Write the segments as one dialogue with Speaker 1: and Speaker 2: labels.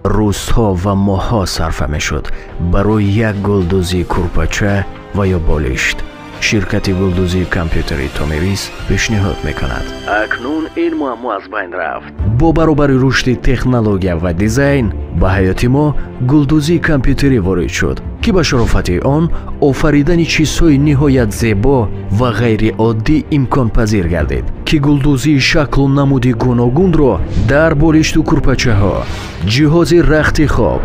Speaker 1: Рӯзҳо ва моҳҳо сарфа мешуд барои як гулдӯзии курпача ва ё болишт. Ширкати гулдӯзии компютери Томирис пешниҳод мекунад. Акнун ин муаммо аз байн рафт. Бо баробари рушди технология ва дизайн ба ҳаёти мо гулдӯзии компютерӣ ворид шуд, ки ба шарофати он офаридани чизҳои ниҳоят зебо ва ғайриоддӣ имконпазир гардид, ки гулдӯзии шаклу намуди гуногунро дар болишту курпачаҳо, ҷиҳози рахти хоб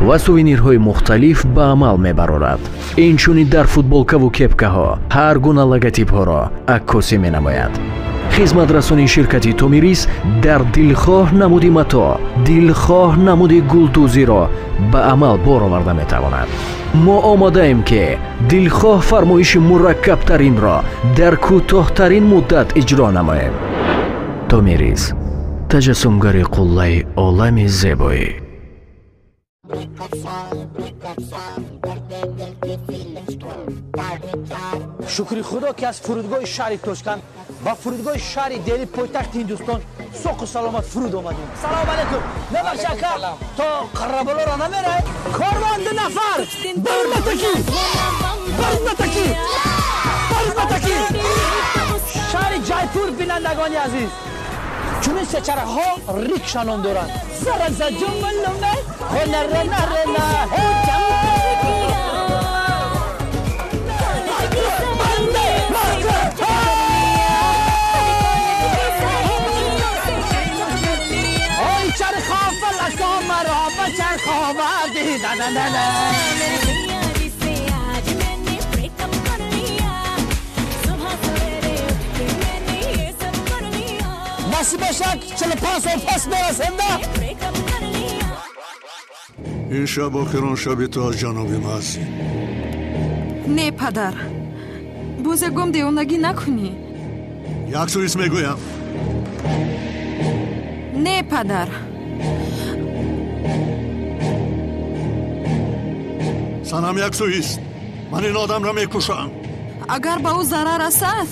Speaker 1: ва сувенирҳои мухталиф ба амал мебарорад. Инчунин дар футболкаву кепкаҳо ҳар гуна логотипҳоро аккосӣ менамояд. Хизматрасонии ширкати Томирис дар дилхоҳ намуди матоъ, дилхоҳ намуди гулдӯзиро ба амал бароварда метавонад. Мо омодаем, ки дилхоҳ фармоиши мураккабтаринро дар кӯтоҳтарин муддат иҷро намоем. Томирис таҷассумгари қуллаи олами зебоӣ.
Speaker 2: Шукри худо, ки аз фурудгоҳи шаҳри Тошканд ба фурудгоҳи шаҳри Дели, пойтахти Ҳиндустон, соқу саломат фуруд омадем. Салому алайкум. Мебахши, ака, то Қараболоро намерай? Корвон ду нафар. Барматаки, барматаки, барматаки. Шаҳри Ҷайпур, бинандагони азиз, чунин сечархҳо рикша ном доранд. Зараза ҷумлуме ҳонаренаре. Насиб бошад, 45 сол пас мерасем да.
Speaker 3: Ин шаб охирон шаби ту аз ҷаноби муаззин.
Speaker 4: Не, падар, боз ягон девонагӣ накунӣ.
Speaker 3: Як суис мегӯям.
Speaker 4: Не, падар.
Speaker 3: Санам, як суист, ман ин одамро мекушам.
Speaker 4: Агар ба ӯ зарар расад,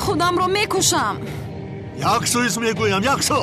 Speaker 4: худамро мекушам.
Speaker 3: Як суист мегӯям, як су.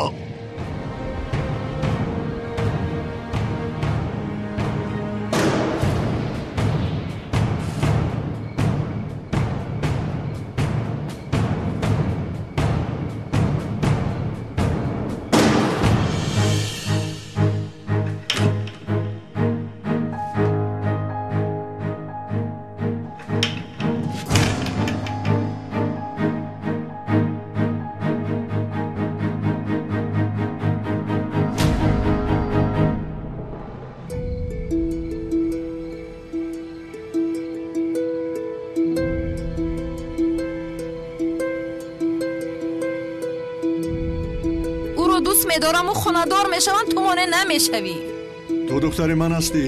Speaker 4: Дӯст медораму хонадор мешавам, ту монеъ намешавӣ.
Speaker 3: Ту духтари ман ҳастӣ.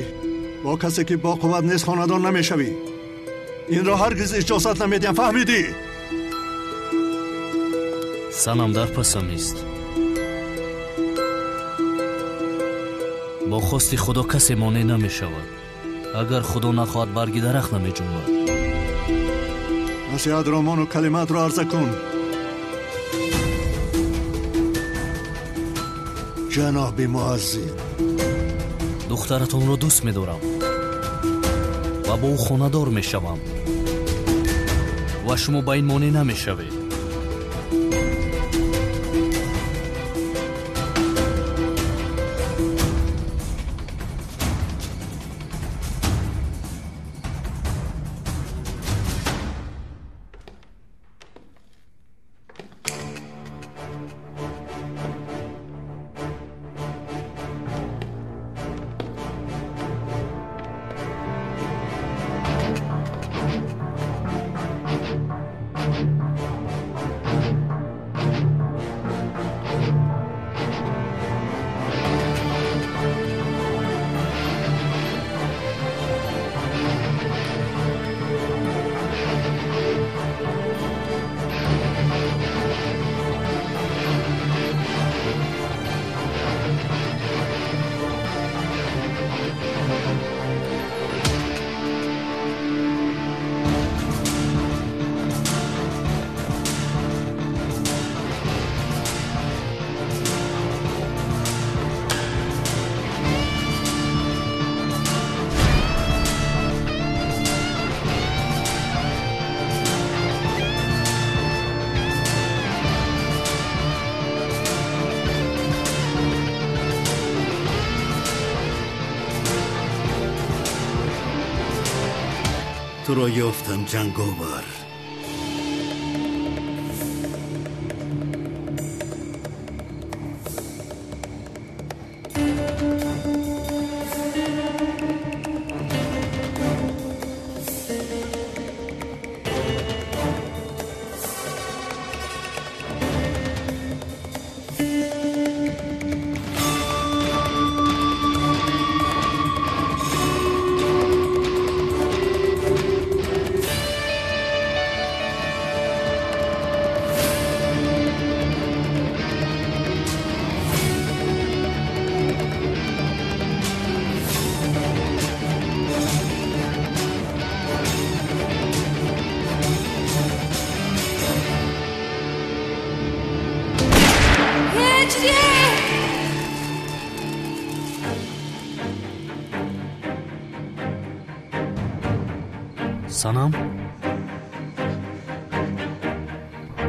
Speaker 3: Бо касе, ки бо қувват нест, хонадор намешавӣ. Инро ҳаргиз иҷозат намедиҳам, фаҳмидӣ?
Speaker 5: Санам дар пасам ист. Бо хости худо касе монеъ намешавад. Агар худо нахоҳад, барги дарахт намеҷунбад.
Speaker 3: Насиҳатро мону калимаатро арза кун. Ҷаноби муаззин,
Speaker 5: духтаратонро дӯст медорам ва бо ӯ хонадор мешавам ва шумо ба ин монеъ намешавед.
Speaker 6: Туро ёфтам, ҷанговар.
Speaker 5: Санам?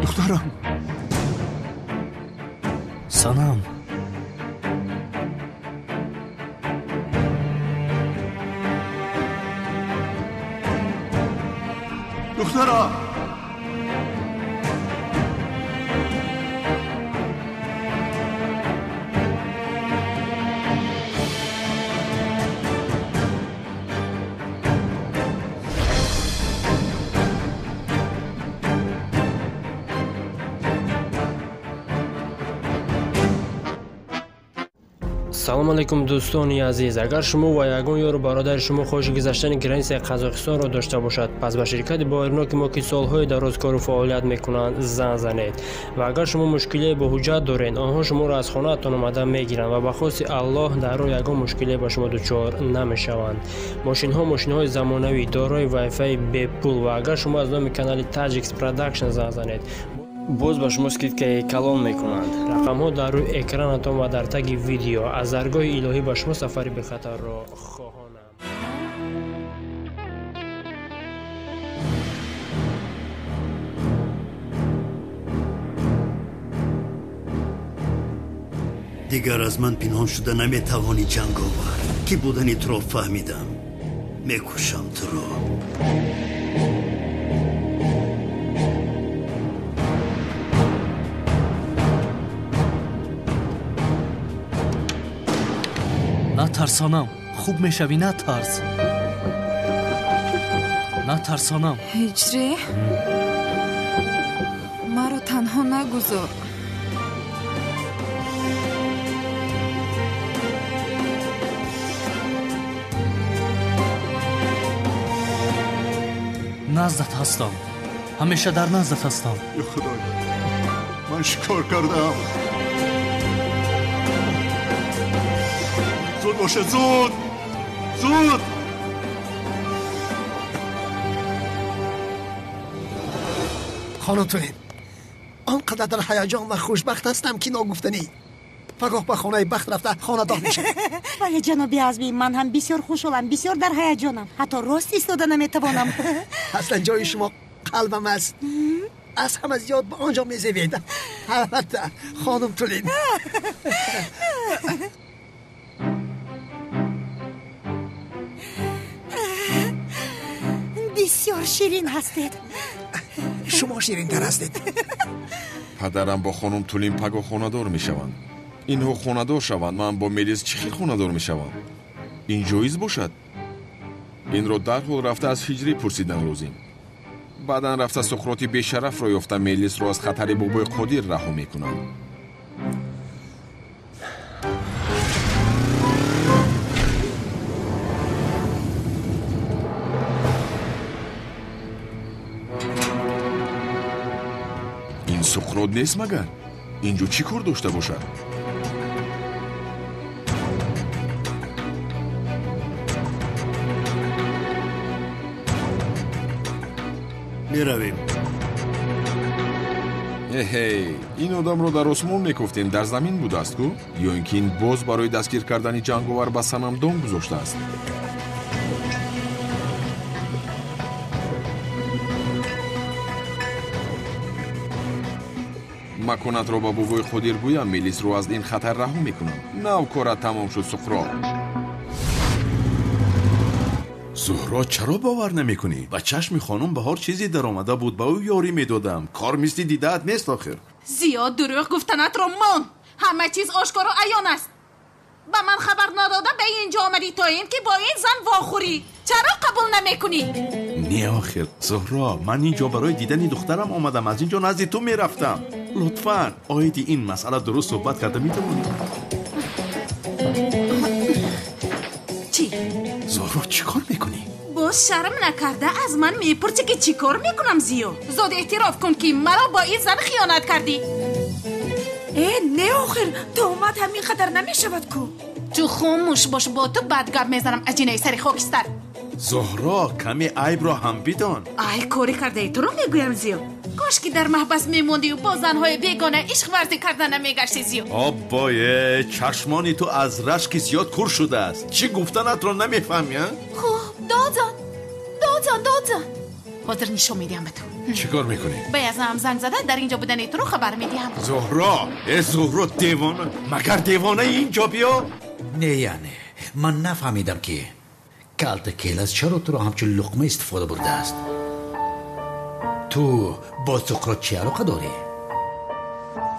Speaker 3: Духтарам.
Speaker 5: Санам.
Speaker 3: Духтарам.
Speaker 7: Салом алейкум, дӯстони азиз. Агар шумо ва ягон ёру бародари шумо хоҳиши гузаштани границаи Қазоқистонро дошта бошад, пас ба ширкати боваринок мо, ки солҳои дароз кору фаъолият мекунанд, занг занед. Ва агар шумо мушкилие бо ҳуҷҷат доред, онҳо шуморо аз хонаатон омада мегиранд ва ба хости Аллоҳ дар роҳ ягон мушкилие ба шумо дучор намешаванд. Мошинҳо мошинҳои замонавӣ, дорои вайфаи бепул, ва агар шумо аз номи канали Tajix Production занг занед, боз ба шумо скидкаи калон мекунанд. Рақамҳо дар рӯи экранатон ва дар таги видео. Аз даргоҳи илоҳӣ ба шумо сафари бехатарро хоҳонам.
Speaker 6: Дигар аз ман пинҳон шуда наметавонӣ, ҷанговар. Ки будани туро фаҳмидам. Мекушам туро.
Speaker 5: Натарсонам, хуб мешавӣ, натарс. Натарсонам.
Speaker 4: Ҳиҷрӣ, маро танҳо нагузор.
Speaker 5: Наздат ҳастам, ҳамеша дар наздат ҳастам.
Speaker 3: Ё Худоё, ман чӣ кор кардам? Зуд бошед, зуд! Зуд!
Speaker 8: Хонум Тулин, он қадар дар ҳаяҷон ва хушбахт ҳастам, ки ногуфтанӣ. Пагоҳ ба хонаи бахт рафта хонадор мешавам.
Speaker 9: Вале ҷаноби Азмӣ, ман ҳам бисёр хушҳолам, бисёр дар ҳаяҷонам. Ҳатто рост истода наметавонам.
Speaker 8: Аслан ҷои шумо қалбам аст. Аз ҳама зиёд ба он ҷо мезебед. Албатта, хонум Тулин.
Speaker 9: Бисёр ширин ҳастед.
Speaker 8: Шумо ширинтар ҳастед.
Speaker 10: Падарам бо хонум Тулин пагоҳ хонадор мешаванд. Инҳо хонадор шаванд, ман бо Мелис чӣ хел хонадор мешавам? Ин ҷоиз бошад? Инро дарҳол рафта аз Ҳиҷрӣ пурсидан лозим. Баъдан рафта Суқроти бешарафро ёфта Мелисро аз хатари бобои Қодир раҳо мекунам. Ин Суқрот нест магар? Инҷо чӣ кор дошта бошад?
Speaker 6: Меравем.
Speaker 10: Эҳей, ин одамро дар осмон мекуфтем, дар замин будааст ку? Ё ин ки ин боз барои дастгир кардани ҷанговар ба санам дом гузоштааст? Маконатро ба бобои Қодир гӯям, Мелисро аз ин хатар раҳо мекунам. Нав корат тамом шуд, Суқрот.
Speaker 11: Зуҳро, чаро бовар намекунӣ? Ба чашми хонум Баҳор чизе даромада буд, ба ӯ ёрӣ медодам. Кор мисли дидаат нест охир.
Speaker 12: Зиёд дурӯғ гуфтанатро мон. Ҳама чиз ошкору аён аст. Ба ман хабар надода ба ин ҷо омадӣ то ин ки бо ин зан вохӯрӣ. Чаро қабул намекунӣ?
Speaker 11: Не охир, Зуҳро, ман ин ҷо барои дидани духтарам омадам. Аз ин ҷо назди ту мерафтам. Лутфан, оиди ин масъала дуруст суҳбат карда метавонӣ?
Speaker 12: Чӣ?
Speaker 11: Зуҳро, чӣ кор мекунӣ?
Speaker 12: Боз шарм накарда аз ман мепурсӣ ки чӣ кор мекунам, Зиё? Зуд эътироф кун ки маро бо ин зан хиёнат кардӣ.
Speaker 13: Э, не охир, туҳмат ҳамин қадар намешавад ку.
Speaker 12: Ту хомӯш бош, бо ту бад гап мезанам, аҷинаи сари хокистар.
Speaker 11: Зуҳро, каме айбро ҳам бидон.
Speaker 12: Ай, кори кардаи туро мегӯям, Зиё. Кош ки дар маҳбас мемондию бо занҳои бегона ишқ варзӣ карда намегашти, Зиё.
Speaker 11: Оббое, чашмони ту аз рашки зиёд кур шудааст. Чӣ гуфтанатро намефаҳмӣ, а?
Speaker 12: Хуб, додзан, додзан, додзан. Ҳозир нишон медиҳам ба ту.
Speaker 11: Чӣ кор мекунӣ?
Speaker 12: Ба язнаам занг зада дар ин ҷо будани туро хабар медиҳам.
Speaker 11: Зуҳро, э Зуҳро, девона, магар девонаи ин ҷо биё?
Speaker 14: Не, яъне ман нафаҳмидам ки калта келас чаро туро ҳамчун луқма истифода бурдааст. Ту бо Суқрот чӣ алоқа дорӣ?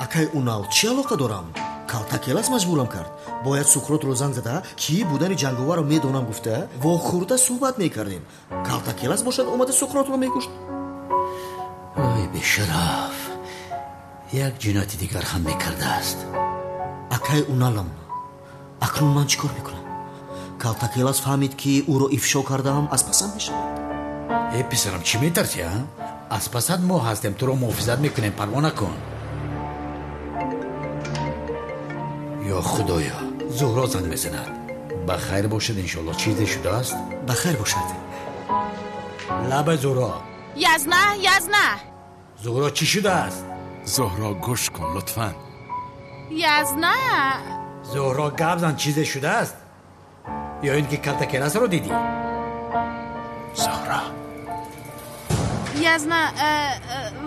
Speaker 15: Акай Унал, чӣ алоқа дорам? Калта келас маҷбурам кард. Бояд Суқротро занг зада, ки будани ҷанговарро медонам гуфта, вохӯрда суҳбат мекардем. Калта келас бошад омада Суқротро мекушт.
Speaker 14: Ой, бешараф, як ҷинояти дигар ҳам мекардааст.
Speaker 15: Акай Уналам, акнун ман чӣ кор мекунам? Калта келас фаҳмид ки ӯро ифшо кардаам, аз пасам мешавад.
Speaker 14: Э писарам, чӣ метарсӣ, а? Аз пасат мо ҳастем, туро муҳофизат мекунем, парво накун. Ё худоё, Зуҳро занг мезанад. Ба хайр бошад, иншоалло. Чизе шудааст?
Speaker 15: Ба хайр бошад.
Speaker 14: Лаба Зуҳро.
Speaker 12: Язна, язна.
Speaker 14: Зуҳро, чӣ шудааст?
Speaker 11: Зуҳро, гӯш кун лутфан.
Speaker 12: Язна.
Speaker 14: Зуҳро, гап зан, чизе шудааст? Ё ин ки калта келасро дидӣ?
Speaker 11: Зуҳро.
Speaker 12: Язна,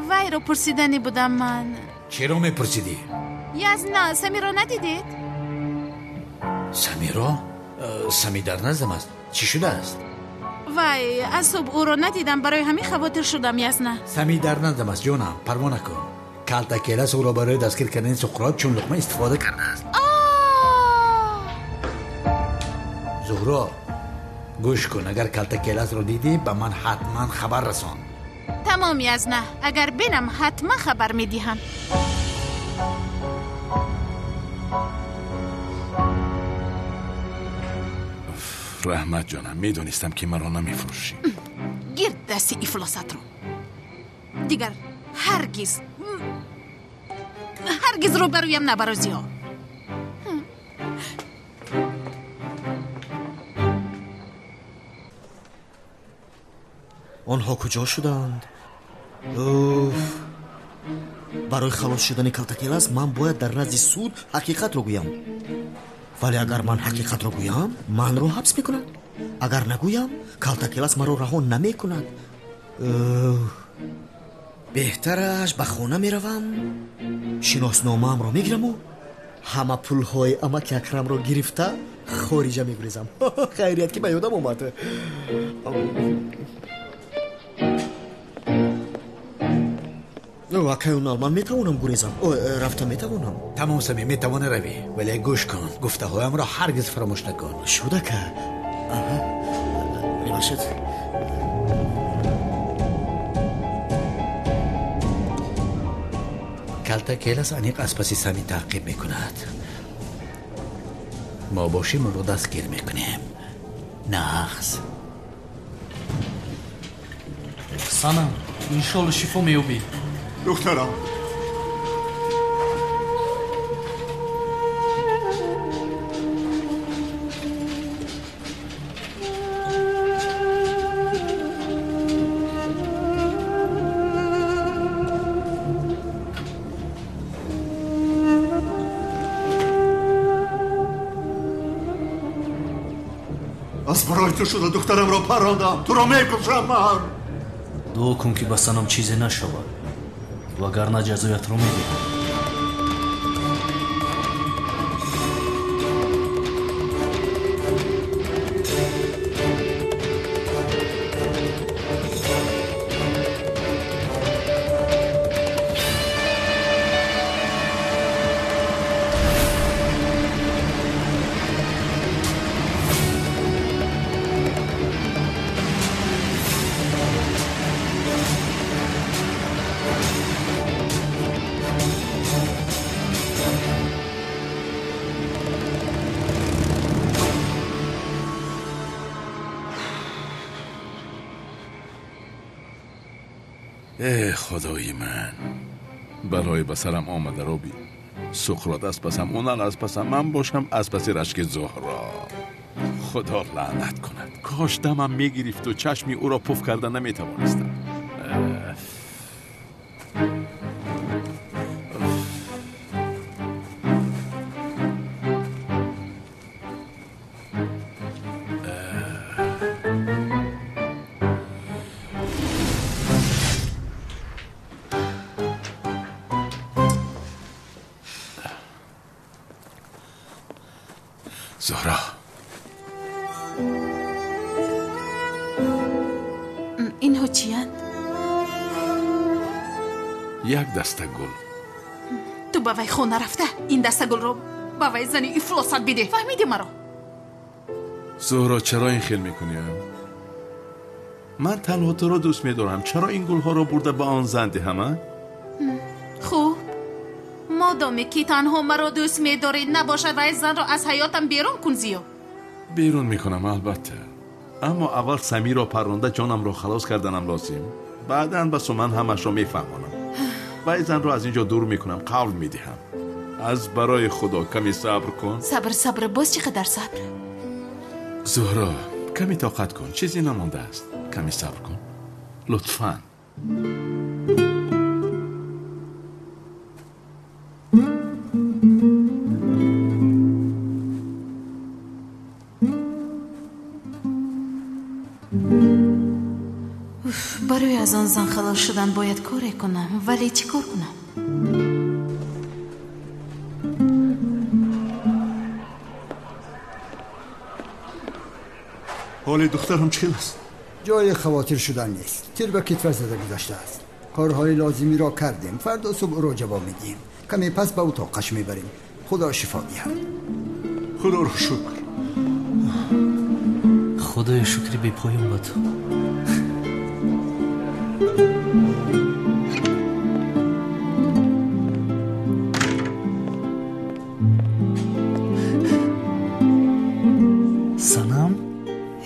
Speaker 12: вайро пурсиданӣ будам ман.
Speaker 14: Чиро мепурсидӣ?
Speaker 12: Язна, Самиро надидед?
Speaker 14: Самиро? Сами дар наздам аст. Чӣ шудааст?
Speaker 12: Вай, аз субҳ ӯро надидам, барои ҳамин хавотир шудам, Язна.
Speaker 14: Сами дар наздам аст, ҷонам, парво накун. Калта келас ӯро барои дастгир кардани Суқрот чун луқма истифода кардааст. Зуҳро, гӯш кун, агар калта келасро дидӣ, ба ман ҳатман хабар расон.
Speaker 12: Тамом, Язна, агар бинам, ҳатман хабар медиҳам.
Speaker 11: Раҳмат ҷонам, медонистам ки маро намефурӯшӣ.
Speaker 12: Гирд дасти ифлосатро. Дигар ҳаргиз ҳаргиз рӯбарӯям набаро, Зиё.
Speaker 15: Онҳо куҷо шуданд? Уф! Барои халос шудани Калтакелас ман бояд дар назди суд ҳақиқатро гӯям. Вале агар ман ҳақиқатро гӯям, манро ҳабс мекунад. Агар нагӯям, Калтакелас маро раҳо намекунад. Беҳтараш ба хона меравам, шиносномаамро мегираму ҳама пулҳои амаки Акрамро гирифта хориҷа мегурезам. Хайрият ки ба ёдам омад. Акай Унал, ман метавонам гурезам? Рафта метавонам?
Speaker 14: Тамом, Сами, метавонӣ равӣ, вале гӯш кун, гуфтаҳоямро ҳаргиз фаромӯш накун.
Speaker 15: Шуд, ака. Мебахшед.
Speaker 14: Калта келас аниқ аз паси Сами таъқиб мекунад. Мо бошем ӯро дастгир мекунем. Нағз.
Speaker 5: Санам, иншолло шифо меёбӣ.
Speaker 3: Духтарам, аз барои ту шуда духтарамро парондам. Туро мекушам ман.
Speaker 5: Дуо кун ки ба санам чизе нашавад, вагарна ҷазоятро медиҳам.
Speaker 11: Э худои ман, балои ба сарам омадаро бин. Суқрот аз пасам, Унал аз пасам, ман бошам аз паси рашки Зуҳро. Худо лаънат кунад. Кош дамам мегирифту чашми ӯро пуф карда наметавонистам. Зуҳро,
Speaker 12: инҳо чиянд?
Speaker 11: Як даста гул.
Speaker 12: Ту ба вай хона рафта ин даста гулро ба вай зани ифлосат бидеҳ. Фаҳмидӣ маро?
Speaker 11: Зуҳро, чаро ин хел мекунӣ? Ман танҳо туро дӯст медорам. Чаро ин гулҳоро бурда ба он зан диҳам?
Speaker 12: Хуб, модоме ки танҳо маро дӯст медорӣ, набошад вай занро аз ҳаётам берун кун. Зиё,
Speaker 11: берун мекунам албатта, аммо аввал Самиро парронда ҷонамро халос карданам лозим. Баъдан ба Суман ҳамашро мефаҳмонам. Вай занро аз ин ҷо дур мекунам, қавл медиҳам. Аз барои Худо каме сабр кун.
Speaker 12: Сабр, сабр, боз чӣ қадар сабр?
Speaker 11: Зуҳро, каме тоқат кун, чизе намондааст. Каме сабр кун лутфан.
Speaker 12: Барои аз он зан халос шудан бояд коре кунам, вале чӣ кор кунам?
Speaker 3: Ҳоли духтарам чӣ хел аст?
Speaker 8: Ҷои хавотир шудан нест. Тир ба китфаш зада гузаштааст. Корҳои лозимиро кардем. Фардо субҳ ӯро ҷавоб медиҳем. Каме пас ба утоқаш мебарем. Худо шифо диҳад.
Speaker 3: Худоро шукр.
Speaker 5: Худоё, шукри бепоён ба ту. Санам?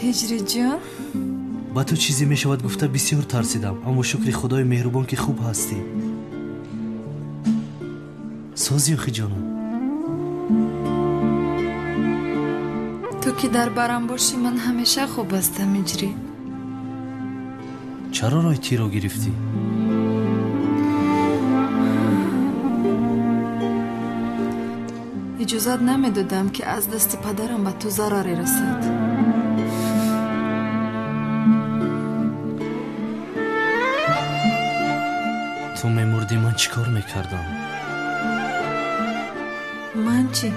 Speaker 13: Ҳиҷриҷон?
Speaker 5: Ба ту чизе мешавад гуфта бисёр тарсидам, аммо шукри Худои меҳрубон ки хуб ҳастӣ. Созӣ охи ҷонам?
Speaker 13: Ту ки дар барам бошӣ, ман ҳамеша хуб ҳастам, Ҳиҷрӣ.
Speaker 5: Чаро роҳи тирро гирифтӣ?
Speaker 13: Иҷозат намедодам, ки аз дасти падарам ба ту зараре расад.
Speaker 5: Ту мемурдӣ, ман чӣ кор мекардам?
Speaker 13: Ман чӣ?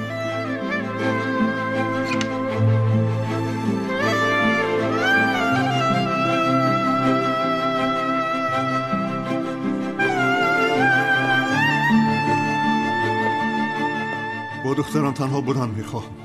Speaker 3: Бо духтарам танҳо будан мехоҳам.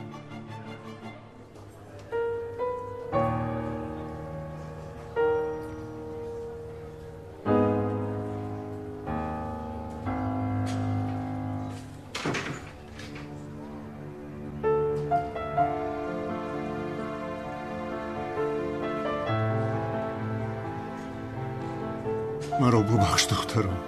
Speaker 3: Маро бубахш, духтарам.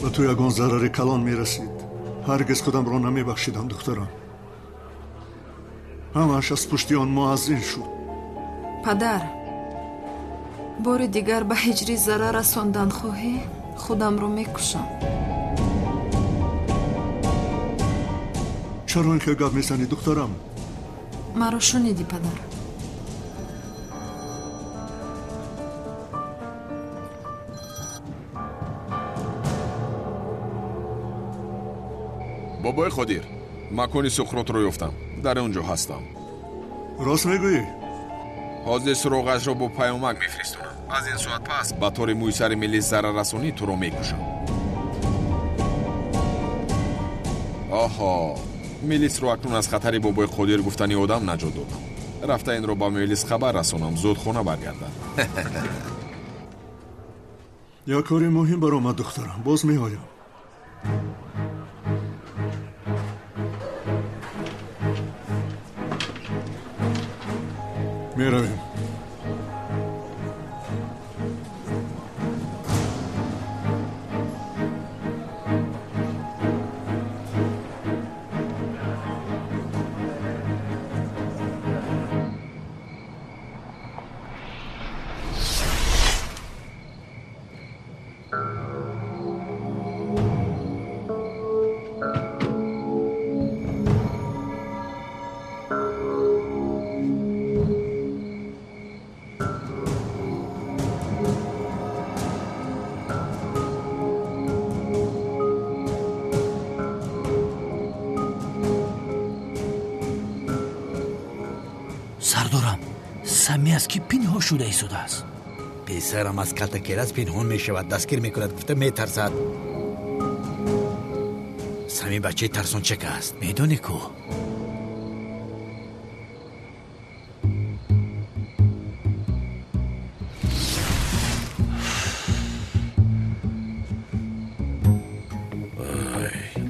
Speaker 3: Ба ту ягон зарари калон мерасид. Ҳаргиз худамро намебахшидам, духтарам. Ҳамааш аз пушти он муаззин шуд.
Speaker 13: Падар, бори дигар ба Ҳиҷрӣ зарар расондан хоҳӣ, худамро мекушам.
Speaker 3: Чаро ин хел гап мезанӣ, духтарам?
Speaker 4: Маро шунидӣ, падар.
Speaker 10: Бобои Қодир, макони Суқротро ёфтам. Дар он ҷо ҳастам.
Speaker 3: Рост мегӯӣ?
Speaker 10: Ҳозир суроғашро бо паёмак мефиристонам. Аз ин соат пас ба тори мӯи сари Мелис зараррасонӣ туро мекушам. Оҳо, Мелисро акнун аз хатари бобои Қодир гуфтани одам наҷот додам. Рафта инро ба Мелис хабар расонам, зуд хона баргардад.
Speaker 3: Як кори муҳим баромад, духтарам. Боз меоям. Меравем.
Speaker 2: Сардорам, Сами аз ки пинҳон шуда истодааст?
Speaker 14: Писарам аз Калтакелас пинҳон мешавад, дастгир мекунад, гуфта метарсад. Сами бачаи тарсончак аст, медонӣ ку?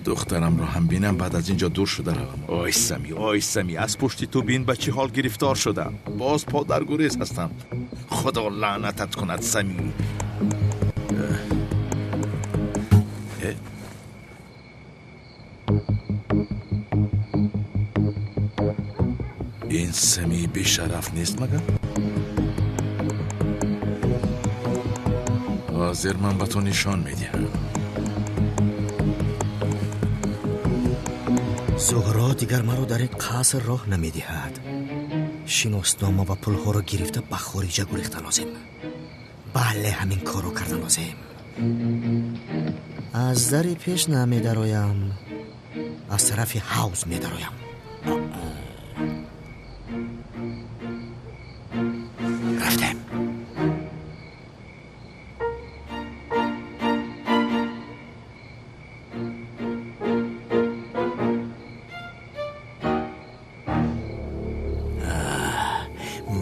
Speaker 11: Духтарамро ҳам бинам, баъд аз ин ҷо дур шуда равам. Ой Сами, ой Сами, аз пушти ту бин ба чӣ ҳол гирифтор шудам. Боз по дар гурез ҳастам. Худо лаънатат кунад, Сами. Ин Сами бешараф нест магар? Ҳозир ман ба ту нишон медиҳам.
Speaker 15: Зуҳро дигар маро дар ин қаср роҳ намедиҳад. Шиноснома ва пулҳоро гирифта ба хориҷа гурехта лозим. Бале, ҳамин корро карда лозим. Аз дари пеш намедароям, аз тарафи ҳавз медароям. Рафтем.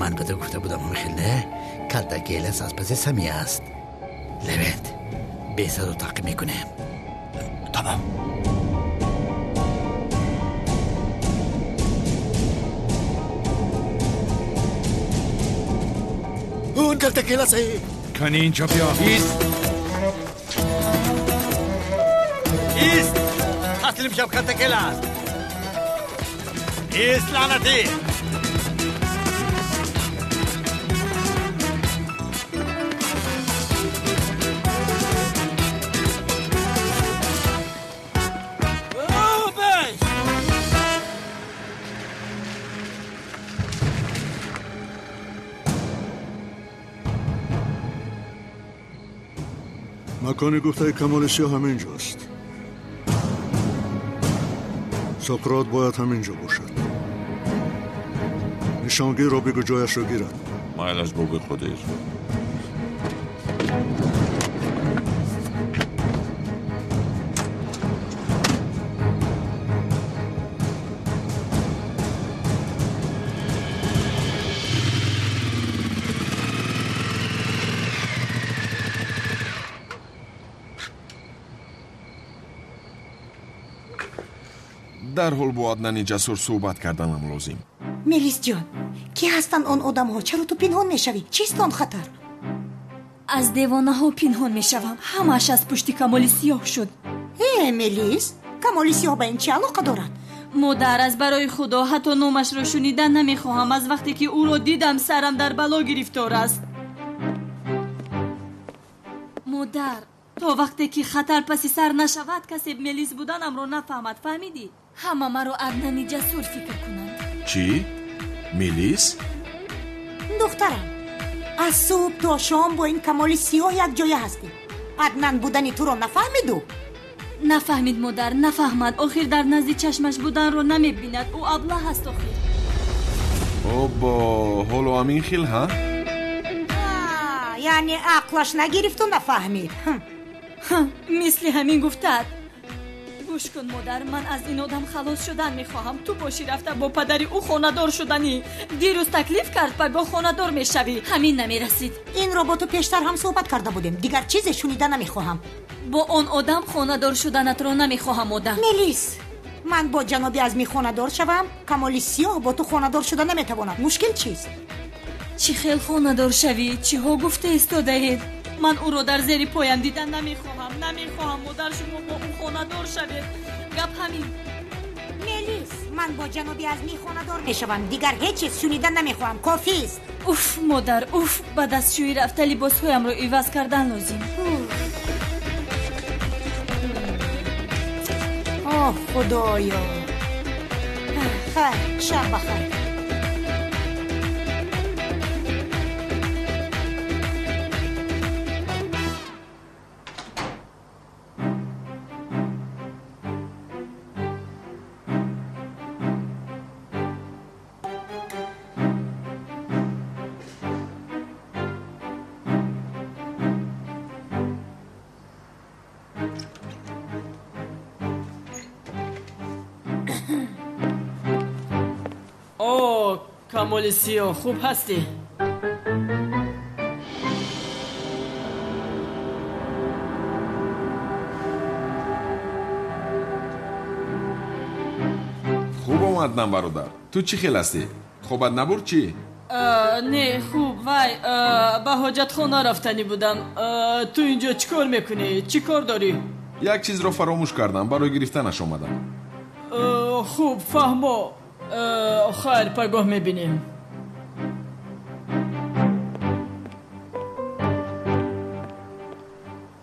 Speaker 14: Ман ба ту гуфта будам, ҳамхел не? Калтакелас аз паси Сами аст. Левент, бесадо таъқиб мекунем.
Speaker 2: Тамом.
Speaker 15: Он Калтакелас е!
Speaker 11: Кани инҷо биё.
Speaker 2: Ист! Ист! Таслим шав, Калтакелас! Ист, лаънатӣ!
Speaker 3: Макони гуфтаи Камоли Сиёҳ ҳамин ҷост. Соқрот бояд ҳамин ҷо бошад. Нишонгирро бигӯ ҷояшро гирад.
Speaker 10: Майлаш, бобои Қодир. Дарҳол бо Аднани ҷасур суҳбат карданам лозим.
Speaker 9: Мелисҷон, кӣ ҳастанд он одамҳо? Чаро ту пинҳон мешавӣ? Чист он хатар?
Speaker 13: Аз девонаҳо пинҳон мешавам. Ҳамааш аз пушти Камоли Сиёҳ шуд.
Speaker 9: Э, Мелис, Камоли Сиёҳ ба ин чӣ алоқа дорад?
Speaker 13: Модар, аз барои Худо ҳатто номашро шунидан намехоҳам. Аз вақте ки ӯро дидам, сарам дар бало гирифтор аст. Модар, то вақте ки хатар паси сар нашавад, касе Мелис буданамро нафаҳмад. Фаҳмидӣ? Ҳама маро Аднани ҷасур фикр кунанд.
Speaker 10: Чӣ? Мелис?
Speaker 9: Духтарам, аз субҳ то шом бо ин Камоли Сиёҳ якҷоя ҳастӣ. Аднан будани туро нафаҳмиду?
Speaker 13: Нафаҳмид, модар, нафаҳмад. Охир дар назди чашмаш буданро намебинад. Ӯ аблаҳ аст охир.
Speaker 10: Обо, ҳоло ҳамин хел, ҳа?
Speaker 9: Яъне ақлаш нагирифту нафаҳмид.
Speaker 13: Мисли ҳамин гуфтад. Гӯш кун, модар, ман аз ин одам халос шудан мехоҳам. Ту бошӣ рафта бо падари ӯ хонадор шуданӣ. Дирӯз таклиф кард, пагоҳ хонадор мешавӣ. Ҳамин намерасид.
Speaker 9: Инро бо ту пештар ҳам суҳбат карда будем. Дигар чизе шунида намехоҳам.
Speaker 13: Бо он одам хонадор шуданатро намехоҳам, модар.
Speaker 9: Мелис, ман бо ҷаноби Азмӣ хонадор шавам, Камоли Сиёҳ бо ту хонадор шуда наметавонад. Мушкил чист?
Speaker 13: Чӣ хел хонадор шавӣ? Чиҳо гуфта истодаед? Ман ӯро дар зери поям дидан намехоҳам. Намехоҳам, модар, шумо бо ӯ хонадор шавед. Гап ҳамин.
Speaker 9: Мелис, ман бо ҷаноби Азмӣ хонадор мешавам. Дигар ҳеҷ чиз шунида намехоҳам. Кофист.
Speaker 13: Уф, модар, уф, ба дастшӯӣ рафта либосҳоямро иваз кардан лозим.
Speaker 9: Оҳ, худоё. Хайр, шаб бахайр.
Speaker 16: Камоли Сиёҳ, хуб ҳастӣ?
Speaker 10: Хуб омадам, бародар. Ту чӣ хел ҳастӣ? Хобат набурд чӣ?
Speaker 16: Не, хуб, вай, ба ҳоҷатхона рафтанӣ будам. Ту инҷо чӣ кор мекунӣ? Чӣ кор дорӣ?
Speaker 10: Як чизро фаромӯш кардам, барои гирифтанаш омадам.
Speaker 16: Хуб, фаҳмо. Хайр, пагоҳ мебинем.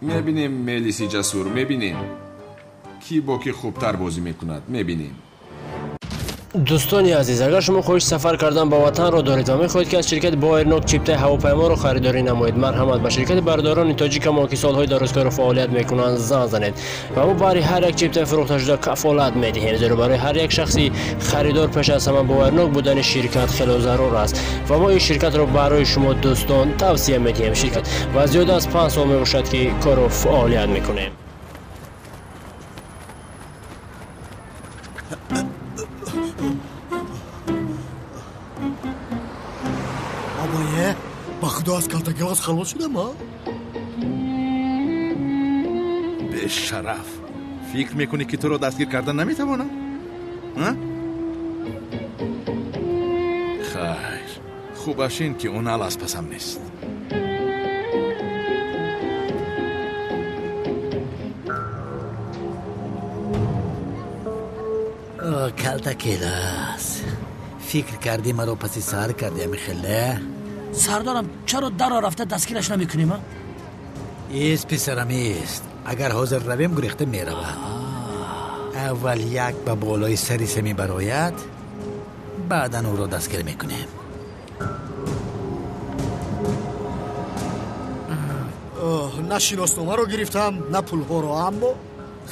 Speaker 10: Мебинем, Мелиси ҷасур, мебинем. Кӣ бо кӣ хубтар бозӣ мекунад, мебинем.
Speaker 7: Дӯстони азиз, агар шумо хоҳиши сафар кардан ба ватанро доред ва мехоҳед, ки аз ширкати Боэрнок чиптаи ҳавопайморо харидорӣ намоед, марҳамат ба ширкати бародарони тоҷикамон, ки солҳои дарозкору фаъолият мекунанд, занг занед ва мо барои ҳар як чиптаи фурӯхташуда кафолат медиҳем, зеро барои ҳар як шахси харидор пеш аз ҳама боварнок будани ширкат хело зарур аст ва мо ин ширкатро барои шумо дӯстон тавсия медиҳем. Ширкат ва зиёда аз 5 сол мебошад, ки кору фаъолият мекунем.
Speaker 15: Ба худо аз Калтакелас халос шудам, а?
Speaker 11: Бешараф, фикр мекунӣ, ки туро дастгир кардан наметавонам? Хайр, хубаш ин ки Унал аз пасам нест.
Speaker 14: Калтакелас, фикр кардӣ маро паси сар кардӣ, амихеле?
Speaker 2: Сардорам, чаро даро рафта дастгираш намекунем?
Speaker 14: Ист, писарам, ист. Агар ҳозир равем, гурехта меравад. Аввал як ба болои сари се мебарояд, баъдан ӯро дастгир мекунем.
Speaker 15: На шиносномаро гирифтам, на пулҳоро, аммо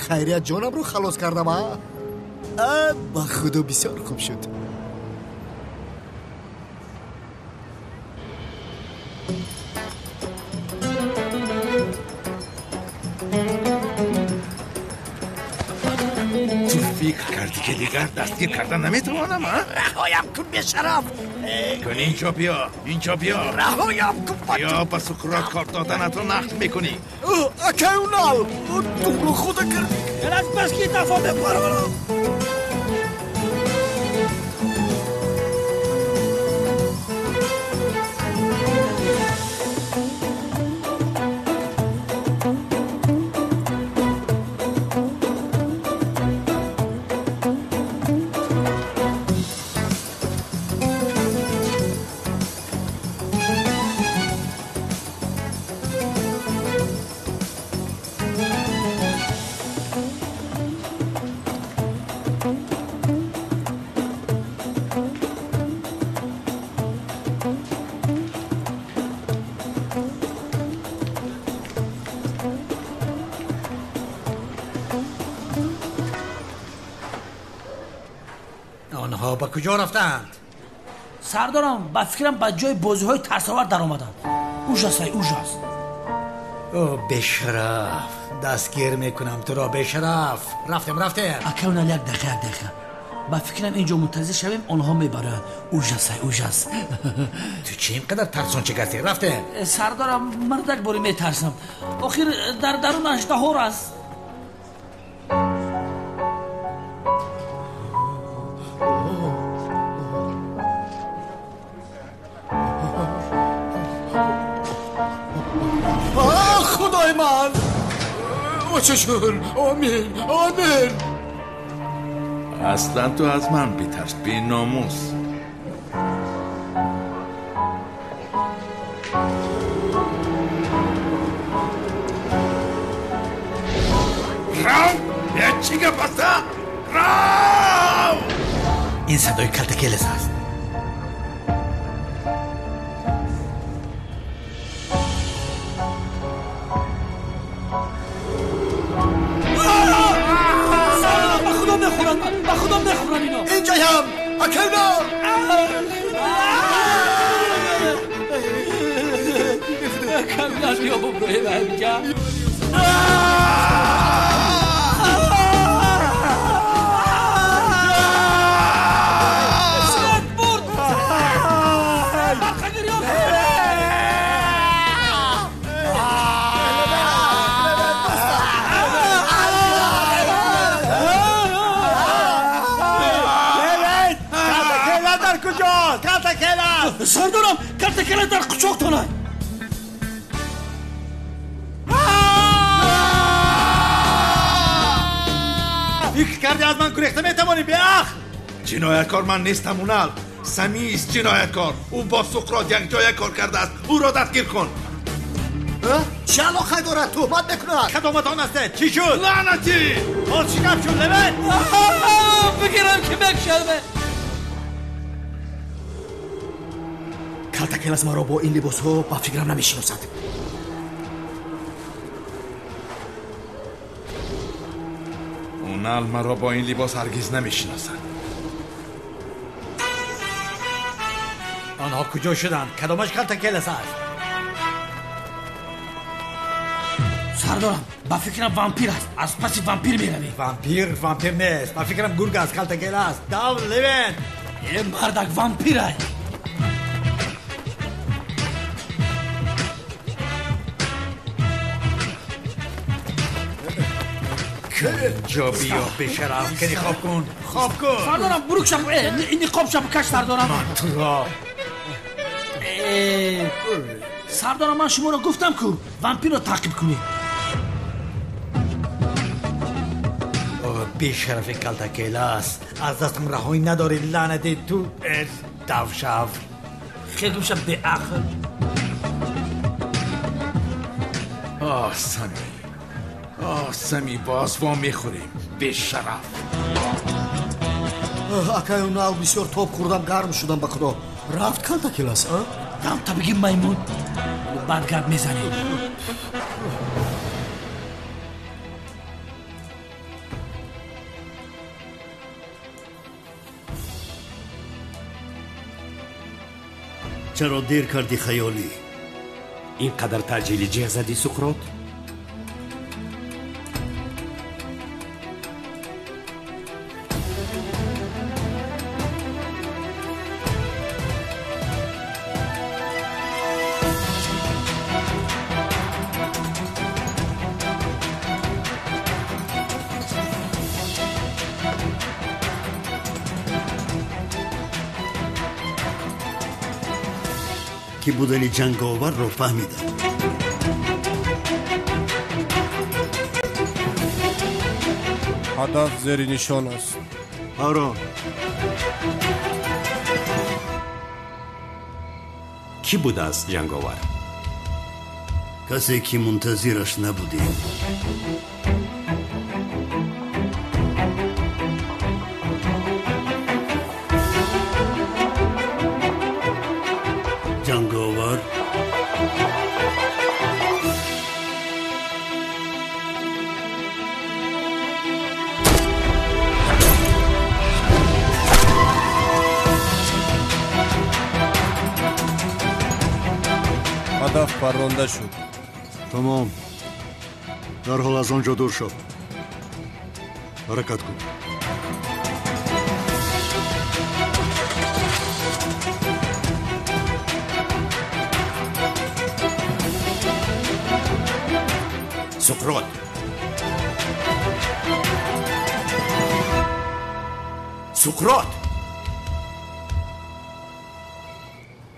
Speaker 15: хайрият ҷонамро халос кардам. Ба худо бисёр хуб шуд.
Speaker 11: Ту фикр кардӣ, ки дигар дастгир кардан наметавонам, а?
Speaker 15: Раҳоям кун, бешараф!
Speaker 11: Кун, инҷо биё, инҷо биё!
Speaker 15: Раҳоям кун!
Speaker 11: Биё, ба Суқрот кор доданатро нақл мекунӣ.
Speaker 15: Акай Унал, туро худо кардӣ!
Speaker 2: Аз бас ки дафо мепарорам!
Speaker 14: Онҳо ба куҷо рафтаанд?
Speaker 2: Сардорам, ба фикрам ба ҷои бозиҳои тарсовар даромаданд. Ужасай, ужас.
Speaker 14: О, бешараф, дастгир мекунам туро, бешараф. Рафтем, рафтем.
Speaker 2: Ака, унал, як дақиқа, як дақиқа. Ба фикрам инҷо мунтазир шавем, онҳо мебароянд. Ужасай, ужас.
Speaker 14: Ту чӣ ин қадар тарсончик ҳастӣ? Рафтем.
Speaker 2: Сардорам, мардак боре метарсам. Охир дар дарун аждаҳор аст.
Speaker 14: Худои ман! Очашон! Омин! Омин!
Speaker 11: Аслан ту аз ман битарс, беномус. Рав! Чӣ гап аст? Рав!
Speaker 14: Ин садои Калтакелес аст.
Speaker 2: Ба худо мехӯрам ино.
Speaker 8: Инҷоям, акайно!
Speaker 2: Камнаш биёбам роҳи ҳаминҷа. Сардорам, Калтакела дар қучоқтонай.
Speaker 14: Фикр кардӣ аз ман гурехта метавонӣ, беақл?
Speaker 11: Ҷинояткор ман нестам, Унал. Самист ҷинояткор. Ӯ бо Суқрот якҷоя кор кардааст. Ӯро дастгир кун.
Speaker 8: Чӣ алоқа дорад? Туҳмат мекунад.
Speaker 14: Кадоматон ҳастед? Чӣ шуд?
Speaker 11: Лаънатӣ!
Speaker 14: Боз чӣ гап шуд, Левент?
Speaker 2: Бигирам ки мекушаме.
Speaker 15: Калтакелас маро бо ин либосҳо ба фикрам намешиносад.
Speaker 11: Унал маро бо ин либос ҳаргиз намешиносад.
Speaker 14: Онҳо куҷо шуданд? Кадомаш Калтакелас аст?
Speaker 2: Сардорам, ба фикрам вампир аст. Аз паси вампир меравем.
Speaker 14: Вампир? Вампир нест. Ба фикрам гург аст, Калтакелас. Дав, Левент!
Speaker 2: Э, мардак, вампир аст.
Speaker 14: Ҷо биё, бешараф, ки ниқоб кун, хоб кун.
Speaker 2: Сардорам, бурук шаб, ниқоб шаб каш, сардорам.
Speaker 14: Ман туро.
Speaker 2: Сардорам, ман шуморо гуфтам ку вампирро таъқиб кунед.
Speaker 14: Бешарафи Калтакелас, аз дастам раҳоӣ надорӣ, лаънати ту, давшав.
Speaker 2: Хел шаб беақл.
Speaker 11: Оҳ, Сами. Оҳ, Сами, боз во мехӯрем, бешараф.
Speaker 15: Акай Унал, бисёр тоб хӯрдам, гарм шудам, ба худо. Рафт Калтакелас, а?
Speaker 2: Дам та бигӣ, маймун. Бад гап мезанӣ.
Speaker 6: Чаро дер кардӣ, хаёлӣ?
Speaker 17: Ин қадар таъҷили ҷеғ задӣ, Суқрот?
Speaker 6: Ки будани ҷанговарро фаҳмидам.
Speaker 18: Ҳадаф зери нишон аст.
Speaker 3: Ҳаро.
Speaker 17: Кӣ будааст ҷанговар?
Speaker 6: Касе ки мунтазираш набудем. Ҷанговар
Speaker 18: Ҳадаф парронда шуд.
Speaker 3: Тамом. Дарҳол аз он ҷо дур шав. Ҳаракат кун.
Speaker 17: Суқрот! Суқрот!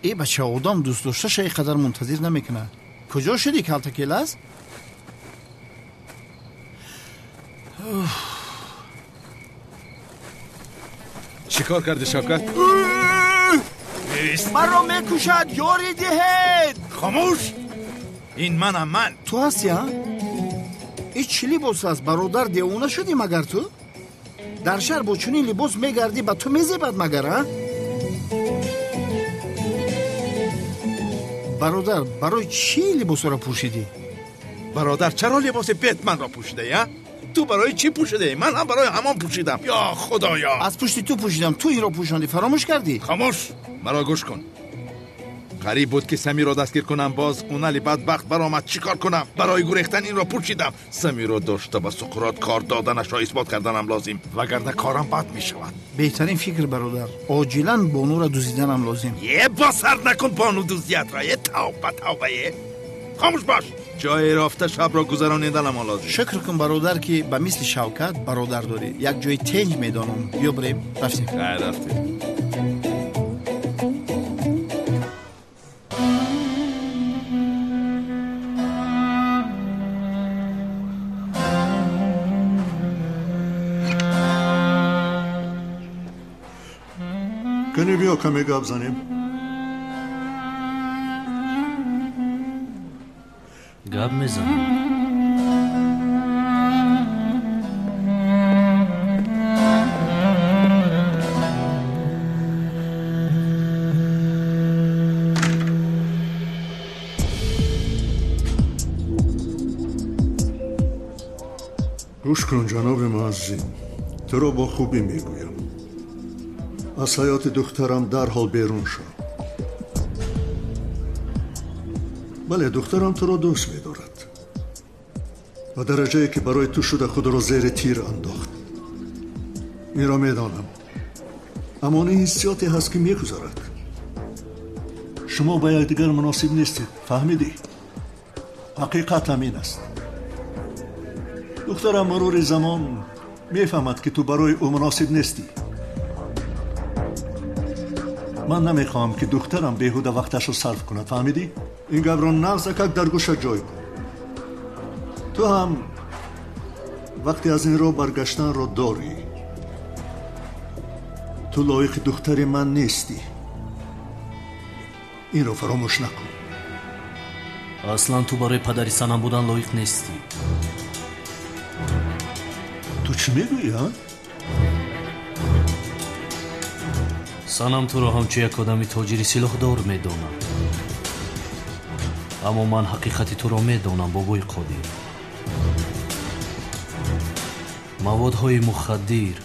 Speaker 19: Э бача, одам дӯст дошташа ин қадар мунтазир намекунад. Куҷо шудӣ, Калтакелас?
Speaker 11: Чӣ кор кардӣ, Шавкат?
Speaker 19: Маро мекушад, ёрӣ диҳед!
Speaker 11: Хомӯш! Ин манам, ман!
Speaker 19: Ту ҳастӣ, а? Ин чӣ либос аст, бародар? Девона шудӣ магар ту? Дар шаҳр бо чунин либос мегардӣ, ба ту мезебад магар, а? Бародар, барои чӣ либосҳоро пӯшидӣ?
Speaker 11: Бародар, чаро либоси Бетманро пӯшидаӣ, а? Ту барои чӣ пӯшидаӣ? Ман ҳам барои ҳамон пӯшидам. Ё худоё!
Speaker 19: Аз пушти ту пӯшидам, ту инро пӯшондӣ, фаромӯш кардӣ?
Speaker 11: Хомӯш! Маро гӯш кун. Қариб буд ки Самиро дастгир кунам, боз Унали бадбахт баромад. Чӣ кор кунам? Барои гурехтан инро пӯшидам. Самиро дошта ба Суқрот кор доданашро исбот карданам лозим, вагарна корам бад мешавад.
Speaker 19: Беҳтарин фикр, бародар. Оҷилан бонуро дуздиданам лозим.
Speaker 11: Е, босар накун бону дуздиятро. Е, тавба, тавба, е. Хомӯш бош. Ҷое рафта шабро гузарониданам лозим.
Speaker 19: Шукр кун, бародар, ки ба мисли Шавкат бародар дорӣ. Як ҷои тенҷ медонам. Биё бирем. Рафтем.
Speaker 11: Хайр, рафтем.
Speaker 3: Кани биё каме гап занем.
Speaker 5: Гап мезанем.
Speaker 3: Гӯш кун, ҷаноби муаззин, туро бо хубӣ мегӯям. Аз ҳаёти духтарам дарҳол берун шав. Бале, духтарам туро дӯст медорад. Ба дараҷае ки барои ту шуда худро зери тир андохт. Инро медонам. Аммо ин ҳиссиёте ҳаст ки мегузарад. Шумо ба якдигар муносиб нестед, фаҳмидӣ? Ҳақиқат ҳамин аст. Духтарам мурури замон мефаҳмад ки ту барои ӯ муносиб нестӣ. Ман намехоҳам ки духтарам беҳуда вақташро сарф кунад, фаҳмидӣ? Ин гапро нағзакак дар гӯша ҷой кун. Ту ҳам вақте аз ин роҳ баргаштанро дорӣ. Ту лоиқи духтари ман нестӣ. Инро фаромӯш накун.
Speaker 5: Аслан ту барои падари Санам будан лоиқ нестӣ.
Speaker 3: Ту чӣ мегӯӣ, а?
Speaker 5: Санам туро ҳамчун як одами тоҷири силоҳдор медонад. Аммо ман ҳақиқати туро медонам, бобои Қодир. Маводҳои мухаддир,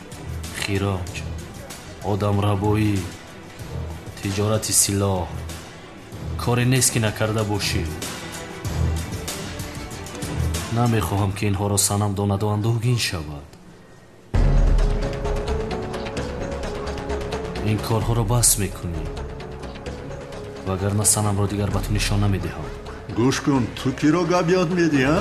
Speaker 5: хироҷ, одамрабоӣ, тиҷорати силоҳ коре нест ки накарда бошӣ. Намехоҳам ки инҳоро Санам донаду андӯҳгин шавад. Ин корҳоро бас мекунӣ, вагарна Санамро дигар ба ту нишон намедиҳам.
Speaker 3: Гӯш кун, ту киро гап ёд медиҳӣ, а?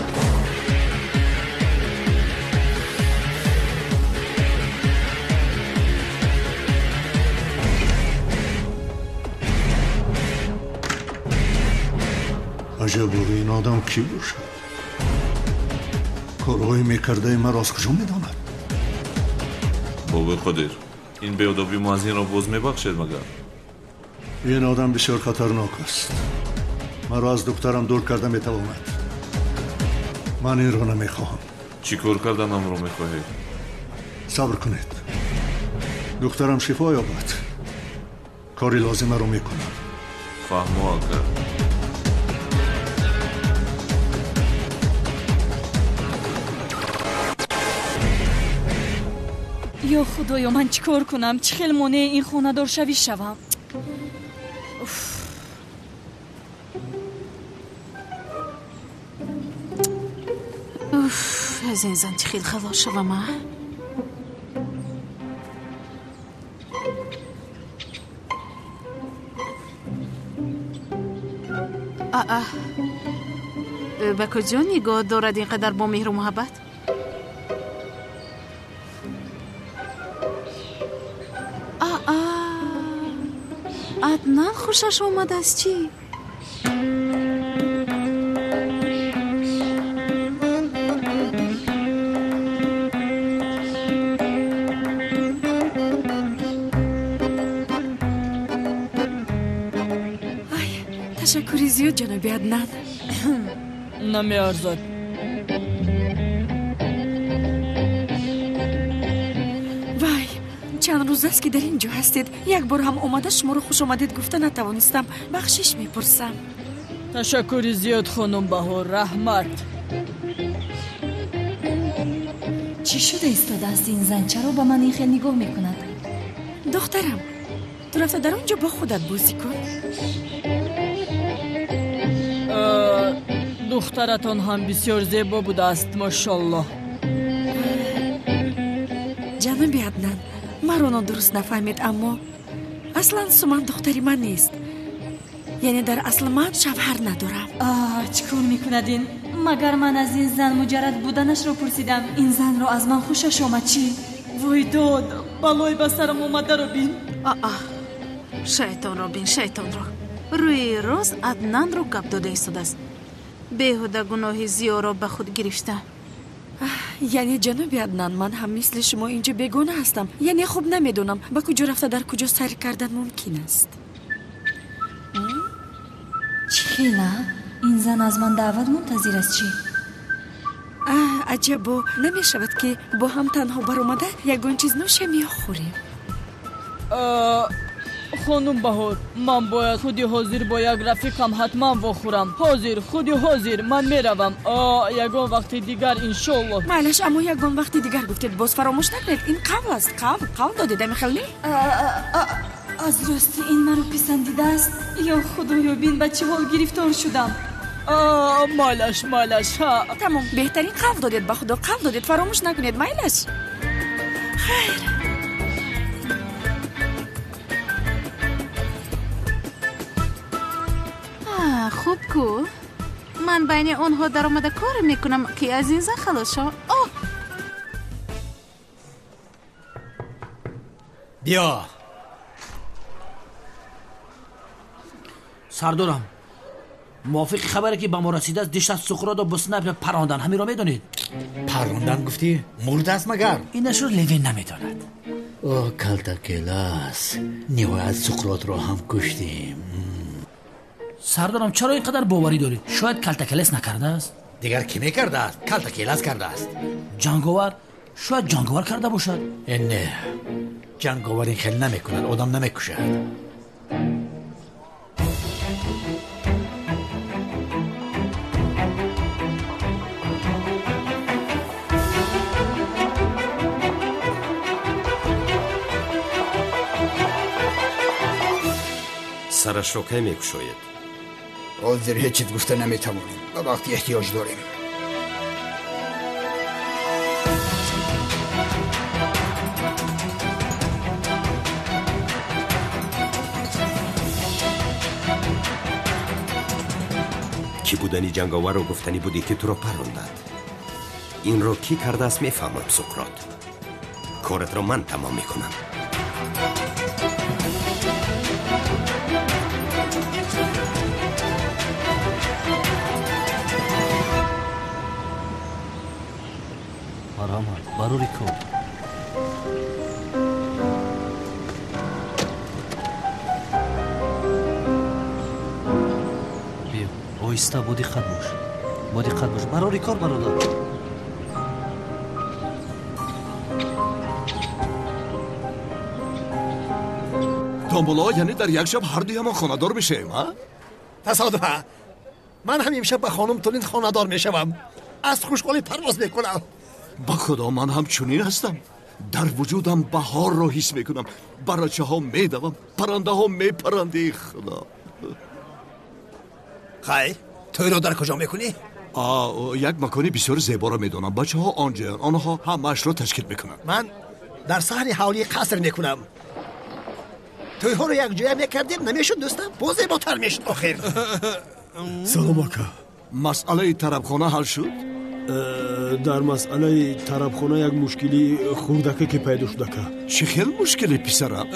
Speaker 3: Аҷаб, ин одам кӣ бошад? Корҳои мекардаи маро аз куҷо медонад?
Speaker 20: Бобои Қодир, ин беодоби муаззинро боз мебахшед магар?
Speaker 3: Ин одам бисёр хатарнок аст. Маро аз духтарам дур карда метавонад. Ман инро намехоҳам.
Speaker 20: Чӣ кор карданамро мехоҳед?
Speaker 3: Сабр кунед. Духтарам шифо ёбад. Кори лозимаро мекунам.
Speaker 20: Фаҳмо, ака.
Speaker 13: Ё худоё, ман чӣ кор кунам? Чӣ хел монеи ин хонадоршавӣ шавам?
Speaker 12: Уф, аз ин зан чӣ хел халос шавам, а? Аа, ба куҷо нигоҳ дорад ин қадар бо меҳру муҳаббат? Аа, Аднан хушаш омадааст чӣ?
Speaker 21: Ташаккури зиёд, ҷаноби Аднан.
Speaker 16: Намеарзад.
Speaker 21: Вай, чанд рӯз аст, ки дар ин ҷо ҳастед. Як бор ҳам омада шуморо хушомадед гуфта натавонистам. Бахшиш мепурсам.
Speaker 16: Ташаккури зиёд, хонум Баҳор, раҳмат.
Speaker 13: Чӣ шуда истодааст ин зан? Чаро ба ман ин хел нигоҳ мекунад?
Speaker 21: Духтарам, ту рафта дар он ҷо бо худат бозӣ кун.
Speaker 16: Духтаратон ҳам бисёр зебо будааст, мошаллоҳ.
Speaker 21: Ҷаноби Аднан, маро нодуруст нафаҳмед, аммо аслан Суман духтари ман нест. Яъне дар асл ман шавҳар надорам.
Speaker 13: Чӣ кор мекунад ин? Магар ман аз ин зан муҷаррад буданашро пурсидам? Ин занро аз ман хушаш омад чӣ?
Speaker 16: Вой дод, балои ба сарам омадаро бин.
Speaker 12: Аа, шайтонро бин, шайтонро. Рӯи рост Аднанро гап дода истодааст. Беҳуда гуноҳи зиёро ба худ гирифта.
Speaker 21: Яъне ҷаноби Аднан, ман ҳам мисли шумо инҷо бегона ҳастам. Яъне хуб намедонам ба куҷо рафта дар куҷо сайр кардан мумкин аст.
Speaker 13: Чӣ хела? Ин зан аз ман даъват мунтазир аст чӣ?
Speaker 21: Аҷабо, намешавад ки бо ҳам танҳо баромада ягон чиз нӯшем ё хӯрем?
Speaker 16: Хонум Баҳор, ман бояд худи ҳозир бо як рафиқам ҳатман вохӯрам. Ҳозир, худи ҳозир ман меравам. Ягон вақти дигар, иншоллоҳ.
Speaker 21: Майлаш, аммо ягон вақти дигар гуфтед, боз фаромӯш накунед. Ин қавл аст, қавл, қавл додед, амихел не?
Speaker 13: Аз рости ин маро писандидааст. Ё худоё, бин ба чӣ ҳол гирифтор шудам.
Speaker 16: Майлаш, майлаш.
Speaker 21: Тамом, беҳтарин қавл додед, ба худо қавл додед, фаромӯш накунед, майлаш. Хайр.
Speaker 12: Хуб ку, ман байни онҳо даромада коре мекунам, ки аз ин зан халос шавам. Оҳ,
Speaker 14: Биё.
Speaker 2: Сардорам, мувофиқи хабаре ки ба мо расидааст, дишаб Суқротро бо снайпер парондан. Ҳаминро медонед?
Speaker 14: Парондан гуфтӣ? Мурдааст магар?
Speaker 2: Инашро Левин намедонад.
Speaker 14: О, Калтакелас, ниҳоят Суқротро ҳам куштем.
Speaker 2: Сардорам, чаро ин қадар боварӣ доред? Шояд Калтакелес накардааст?
Speaker 14: Дигар кӣ мекардааст? Калтакелас кардааст.
Speaker 2: Ҷанговар? Шояд ҷанговар карда бошад.
Speaker 14: Не, ҷанговар ин хел намекунад, одам намекушад.
Speaker 17: Сарашро кай мекушоед?
Speaker 8: Ҳозир ҳеҷ чиз гуфта наметавонем. Ба вақти эҳтиёҷ дорем.
Speaker 17: Кӣ будани ҷанговарро гуфтанӣ будӣ, ки туро парондад? Инро кӣ кардааст, мефаҳмам, Суқрот. Коратро ман тамом мекунам.
Speaker 5: Марҳамат, барори кор. Биё, оҳиста, бо диққат бош, бо диққат бош. Барори кор, бародар.
Speaker 22: Томбуло, яъне дар як шаб ҳар дуямон хонадор мешавем, а?
Speaker 19: Тасодуфа, ман ҳам имшаб ба хонум Тулин хонадор мешавам. Аз хушҳолӣ парвоз мекунам.
Speaker 22: Ба худо, ман ҳам чунин ҳастам. Дар вуҷудам баҳорро ҳис мекунам. Барачаҳо медавам, паррандаҳо мепаранд. Худо.
Speaker 19: Хайр, тӯйро дар куҷо мекунӣ?
Speaker 22: Як макони бисёр зеборо медонам. Бачаҳо он ҷоянд, онҳо ҳамаашро ташкил мекунанд.
Speaker 1: Ман дар саҳни ҳавлии қаср мекунам. Тӯйҳоро якҷоя мекардем, намешуд, дӯстам? Боз зеботар мешуд охир.
Speaker 4: Салом, ака.
Speaker 22: Масъалаи тарабхона ҳал шуд?
Speaker 4: Дар масъалаи тарабхона як мушкили хурдакаке пайдо шуд, ака.
Speaker 22: Чӣ хел мушкиле, писарам?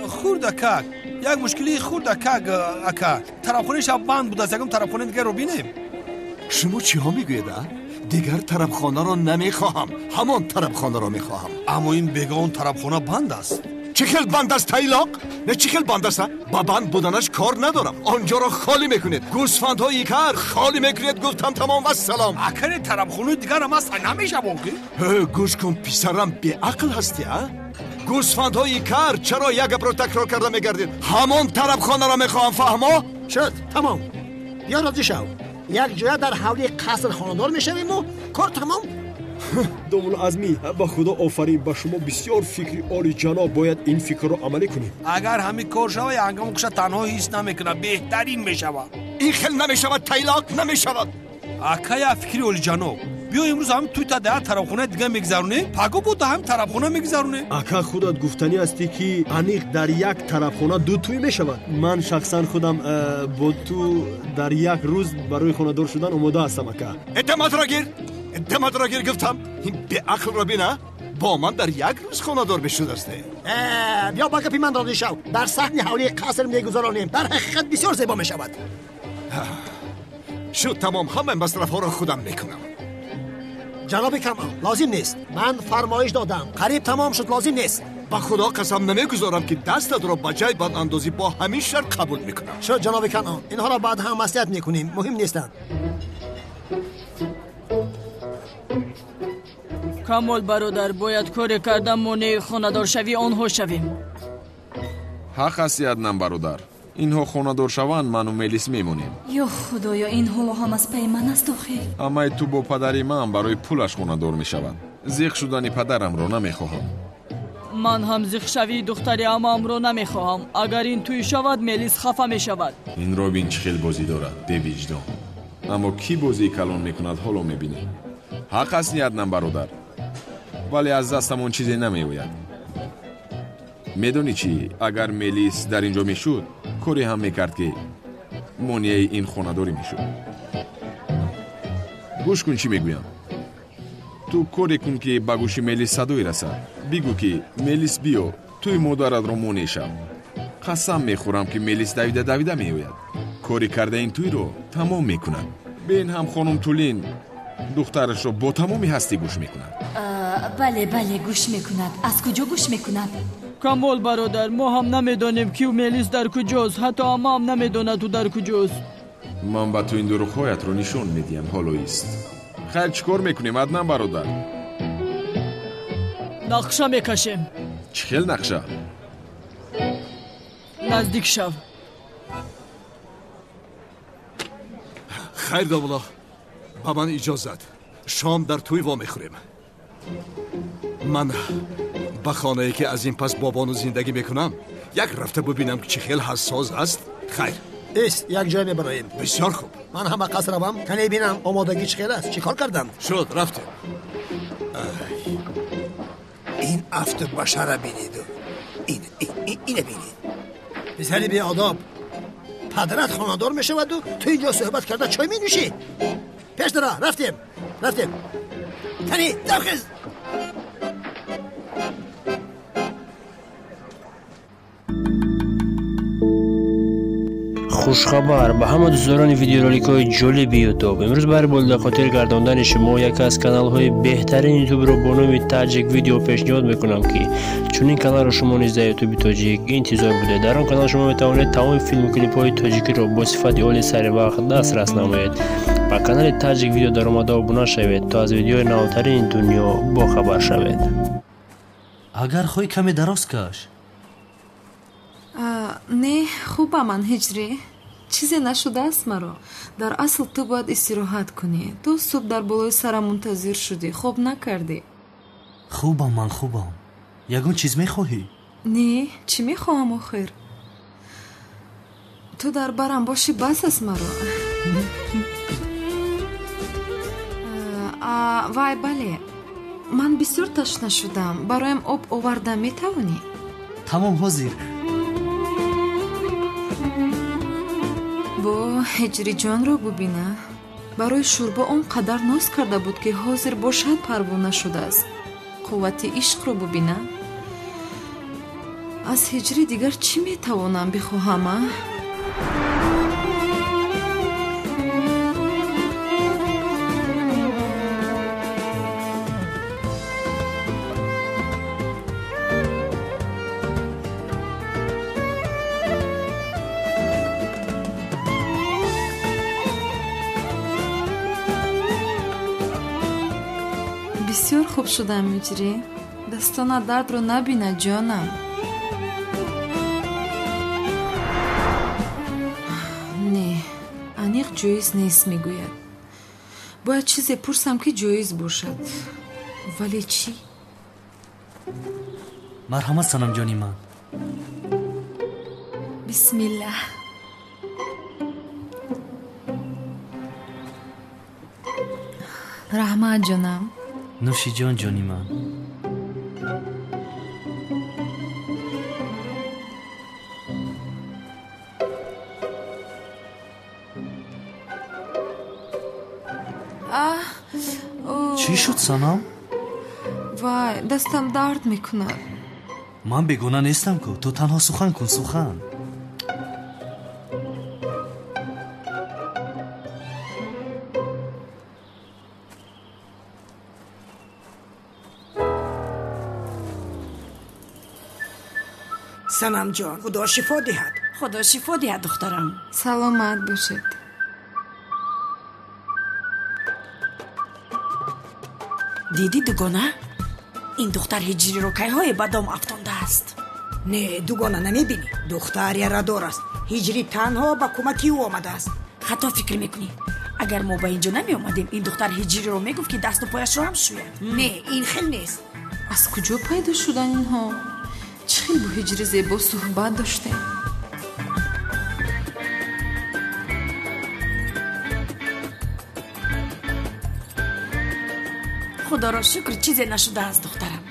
Speaker 23: Хурдакак, як мушкили хурдакак, ака. Тарабхонаи шаб банд будааст, ягон тарабхонаи дигарро бинем.
Speaker 22: Шумо чиҳо мегӯед, а? Дигар тарабхонаро намехоҳам, ҳамон тарабхонаро мехоҳам.
Speaker 23: Аммо ин бега он тарабхона банд аст.
Speaker 22: Чӣ хел банд аст, тайлоқ? Не, чӣ хел банд аст? Ба банд буданаш кор надорам. Он ҷоро холӣ мекунед, гӯсфандҳои кар холӣ мекунед. Гуфтам, тамом, вассалом.
Speaker 23: Акаре, тарабхонаи дигарам аст, намешавон ки.
Speaker 22: Гӯш кун, писарам, беақл ҳастӣ, а? Гӯсфандҳои кар, чаро як гапро такрор карда мегардед? Ҳамон тарабхонаро мехоҳам, фаҳмо?
Speaker 1: Шуд, тамом. Биё, розӣ шав, якҷоя дар ҳавлии қаср хонадор мешавиму кор тамом.
Speaker 4: Домулло Азмӣ, ба Худо офарин ба шумо, бисёр фикри олиҷаноб. Бояд ин фикрро амалӣ кунем.
Speaker 23: Агар ҳамин кор шава, ҳангому куша танҳо ҳис намекунад, беҳтарин мешавад.
Speaker 22: Ин хел намешавад, тайлоқ, намешавад.
Speaker 23: Акая, фикри олиҷаноб. Биё, имрӯз ҳамин туйта дар тарабхонаи дигар мегузаронем, паго бо дар ҳамин тарабхона мегузаронем.
Speaker 4: Ака, худат гуфтанӣ ҳастӣ, ки аниқ дар як тарабхона ду тӯй мешавад. Ман шахсан худам бо ту дар як рӯз барои хонадор шудан омода ҳастам, ака.
Speaker 22: Даматро гир, даматро гир, гуфтам. Ин беақлро бина, бо ман дар як рӯз хонадор мешудасте.
Speaker 1: Биё, ба гапи ман розӣ шав, дар саҳни ҳавлии қаср мегузаронем, дар ҳақиқат бисёр зебо мешавад.
Speaker 22: Шуд, тамом, ҳамаи масрафҳоро худам мекунам.
Speaker 1: Ҷаноби Камол, лозим нест, ман фармоиш додам, қариб тамом шуд, лозим нест.
Speaker 22: Ба Худо қасам, намегузорам, ки дастатро ба ҷайбат андозӣ. Бо ҳамин шарт қабул мекунам.
Speaker 1: Шуд, ҷаноби Камол, инҳоро баъд ҳам маслиҳат мекунем, муҳим нестанд.
Speaker 16: Камол бародар, бояд коре карда монеи хонадоршавии онҳо шавем.
Speaker 10: Ҳақ ҳасти, Аднан бародар. Инҳо хонадор шаванд, ману Мелис мемонем.
Speaker 13: Ё Худоё, ин ҳоло ҳам аз пайи ман аст охир.
Speaker 10: Амаи ту бо падари ман барои пулаш хонадор мешаванд. Зиқ шудани падарамро намехоҳам.
Speaker 16: Ман ҳам зиқшавии духтари амаамро намехоҳам. Агар ин тӯй шавад, Мелис хафа мешавад.
Speaker 10: Ин Робин чӣ хел бозӣ дорад, бевиҷдон. Аммо кӣ бозии калон мекунад, ҳоло мебинем. Ҳақ ҳасти, Аднан бародар, вале аз дастамон чизе намеояд. Медонӣ чӣ, агар Мелис дар ин ҷо мешуд, коре ҳам мекард, ки монеаи ин хонадорӣ мешуд. Гӯш кун, чӣ мегӯям. Ту коре кун, ки ба гӯши Мелис садое расад. Бигӯ, ки Мелис, биё, тӯи модаратро монеъ шав. Қасам мехӯрам, ки Мелис давида давида меояд, кори карда ин тӯйро тамом мекунад. Бен ҳам хонум Тулин духтарашро бо тамоми ҳастӣ гӯш мекунад.
Speaker 13: Бале, бале, гӯш мекунад. Аз куҷо гӯш мекунад?
Speaker 16: Камол бародар, мо ҳам намедонем, ки Мелис дар куҷост. Ҳатто амаам намедонад, ӯ дар куҷост.
Speaker 10: Ман ба ту ин дурӯғҳоятро нишон медиҳам, ҳоло ист. Хайр, чӣ кор мекунем, Аднан бародар?
Speaker 16: Нақша мекашем.
Speaker 10: Чӣ хел нақша?
Speaker 16: Наздик шав.
Speaker 22: Хайр, домулло, ба ман иҷозат, шом дар тӯй вомехӯрем. Ман ба хонае, ки аз ин пас бо бону зиндагӣ мекунам, як рафта бубинам, ки чӣ хел ҳассос аст. Хайр.
Speaker 1: Ист, як ҷой мебароем.
Speaker 22: Бисёр хуб.
Speaker 1: Ман ҳам ба қаср равам, кане бинам, омодагӣ чӣ хел аст, чӣ кор кардам.
Speaker 22: Шуд, рафтем.
Speaker 1: Ин афту башара бинеду ина бинед, писари беодоб. Падарат хонадор мешаваду ту инҷо суҳбат карда чой менӯшӣ. Пеш дара, рафтем, рафтем. Кани, давхез.
Speaker 7: Хушхабар ба ҳама дӯстдорони видеороликҳои ҷолиби Ютуб! Имрӯз барои болидахотир гардондани шумо яке аз каналҳои беҳтарини Ютубро бо номи Таҷик Видео пешниҳод мекунам, ки чунин каналро шумо низ дар Ютуби тоҷик интизор будед. Дар он канал шумо метавонед тамоми филму клипҳои тоҷикиро бо сифати оли сари вақт дастрас намоед. Ба канали Таҷик Видео даромада обуна шавед, то аз видеои навтарини дунё бохабар шавед.
Speaker 5: Агар хоҳӣ, каме дароз каш.
Speaker 24: Не, хубам ман, Ҳиҷрӣ, чизе нашудааст маро. Дар асл ту бояд истироҳат кунӣ. Ту субҳ дар болои сарам мунтазир шудӣ, хоб накардӣ.
Speaker 5: Хубам ман, хубам. Ягон чиз мехоҳӣ?
Speaker 24: Не, чӣ мехоҳам охир? Ту дар барам бошӣ, бас аст маро. Вай, бале, ман бисёр ташна шудам. Бароям об оварда метавонӣ?
Speaker 5: Тамом, ҳозир.
Speaker 24: Бо Ҳиҷриҷонро бубина. Барои шӯрбо он қадар ноз карда буд, ки ҳозир бошад парвона шудааст. Қуввати ишқро бубина. Аз Ҳиҷрӣ дигар чӣ метавонам бихоҳам, а? Бисёр хуб шудам, Ҳиҷрӣ. Дастона дардро набина, ҷонам. Не, аниқ ҷоиз нест, мегӯяд. Бояд чизе пурсам, ки ҷоиз бошад. Вале чӣ?
Speaker 5: Марҳамат, Санамҷони ман.
Speaker 24: Бисмиллаҳ. Раҳмат, ҷонам.
Speaker 5: Нӯши ҷон, ҷони ман. Чӣ шуд, Санам?
Speaker 24: Вай, дастам дард мекунад.
Speaker 5: Ман бегона нестам ку. Ту танҳо сухан кун, сухан.
Speaker 6: Санамҷон, худо шифо диҳад.
Speaker 21: Худо шифо диҳад, духтарам.
Speaker 24: Саломат бошед.
Speaker 21: Дидӣ, дугона? Ин духтар Ҳиҷриро кайҳое ба дом афтондааст.
Speaker 6: Не, дугона, намебинӣ. Духтар ярадор аст. Ҳиҷрӣ танҳо ба кӯмаки ӯ омадааст.
Speaker 21: Хато фикр мекунӣ. Агар мо ба инҷо намеомадем, ин духтар Ҳиҷриро мегуфт, ки дасту пояшро ҳам шӯяд.
Speaker 6: Не, ин хел нест.
Speaker 24: Аз куҷо пайдо шудан инҳо? Чӣ хел бо Ҳиҷри зебо суҳбат доштем?
Speaker 21: Худоро шукр, чизе нашудааст, духтарам.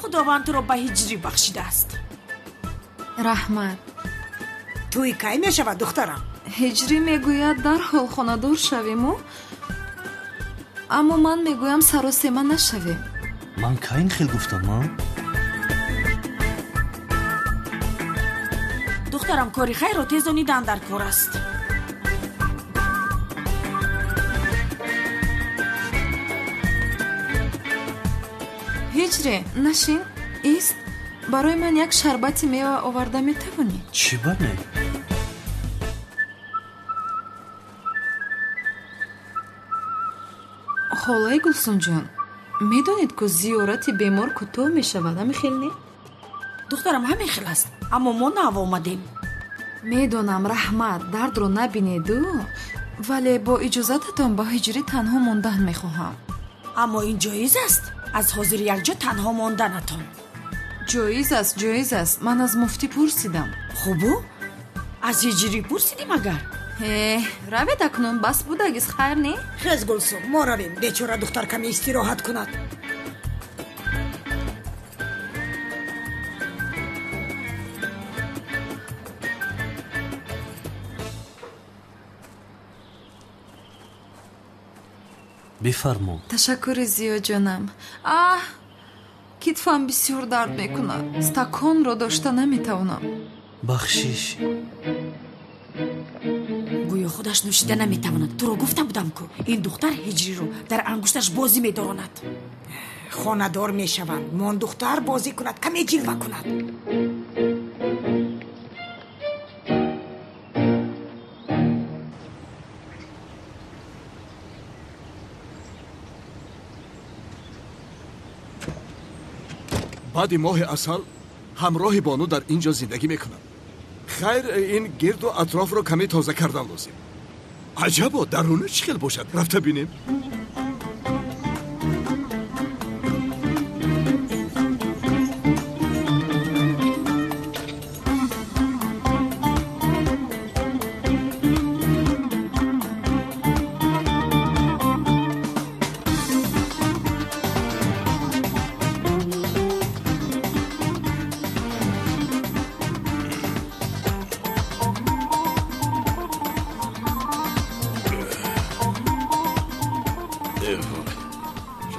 Speaker 21: Худованд туро ба Ҳиҷрӣ бахшидааст.
Speaker 24: Раҳмат.
Speaker 6: Тӯй кай мешавад, духтарам?
Speaker 24: Ҳиҷрӣ мегӯяд, дарҳол хонадор шавему, аммо ман мегӯям, саросема нашавем.
Speaker 5: Ман кай ин хел гуфтам, а?
Speaker 21: Духтарам, кори хайрро тезонидан дар кор аст.
Speaker 24: Ҳиҷрӣ, нашин, ист. Барои ман як шарбати мева оварда метавонӣ?
Speaker 5: Чӣ ба не?
Speaker 24: Холаи Гулсумҷон, медонед, ку зиёрати бемор кӯтоҳ мешавад, ҳамин хел не?
Speaker 21: Духтарам, ҳамин хел аст, аммо мо нав омадем.
Speaker 24: Медонам, раҳмат, дардро набинеду, вале бо иҷозататон ба Ҳиҷрӣ танҳо мондан мехоҳам.
Speaker 21: Аммо ин ҷоиз аст? Аз ҳозир якҷо танҳо монданатон.
Speaker 24: Ҷоиз аст, ҷоиз аст. Ман аз муфтӣ пурсидам.
Speaker 21: Хубу? Аз Ҳиҷрӣ пурсидӣ магар?
Speaker 24: Э, равед акнун, бас будагиз, хайр не?
Speaker 6: Хез, Гулсум, мо равем. Бечора духтар каме истироҳат кунад.
Speaker 5: Бифармо.
Speaker 24: Ташаккури зиёд, ҷонам. Аҳ, китфам бисёр дард мекунад. Стаконро дошта наметавонам.
Speaker 5: Бахшиш.
Speaker 21: Гӯё худаш нӯшида наметавонад. Туро гуфта будам ку, ин духтар Ҳиҷриро дар ангушташ бозӣ медоронад.
Speaker 6: Хонадор мешаванд. Мон духтар бозӣ кунад, каме ҷилва кунад.
Speaker 22: Баъди моҳи асал ҳамроҳи бону дар ин ҷо зиндагӣ мекунам. Хайр, ин гирду атрофро каме тоза кардан лозим. Аҷабо, даруна чӣ хел бошад? Рафта бинем.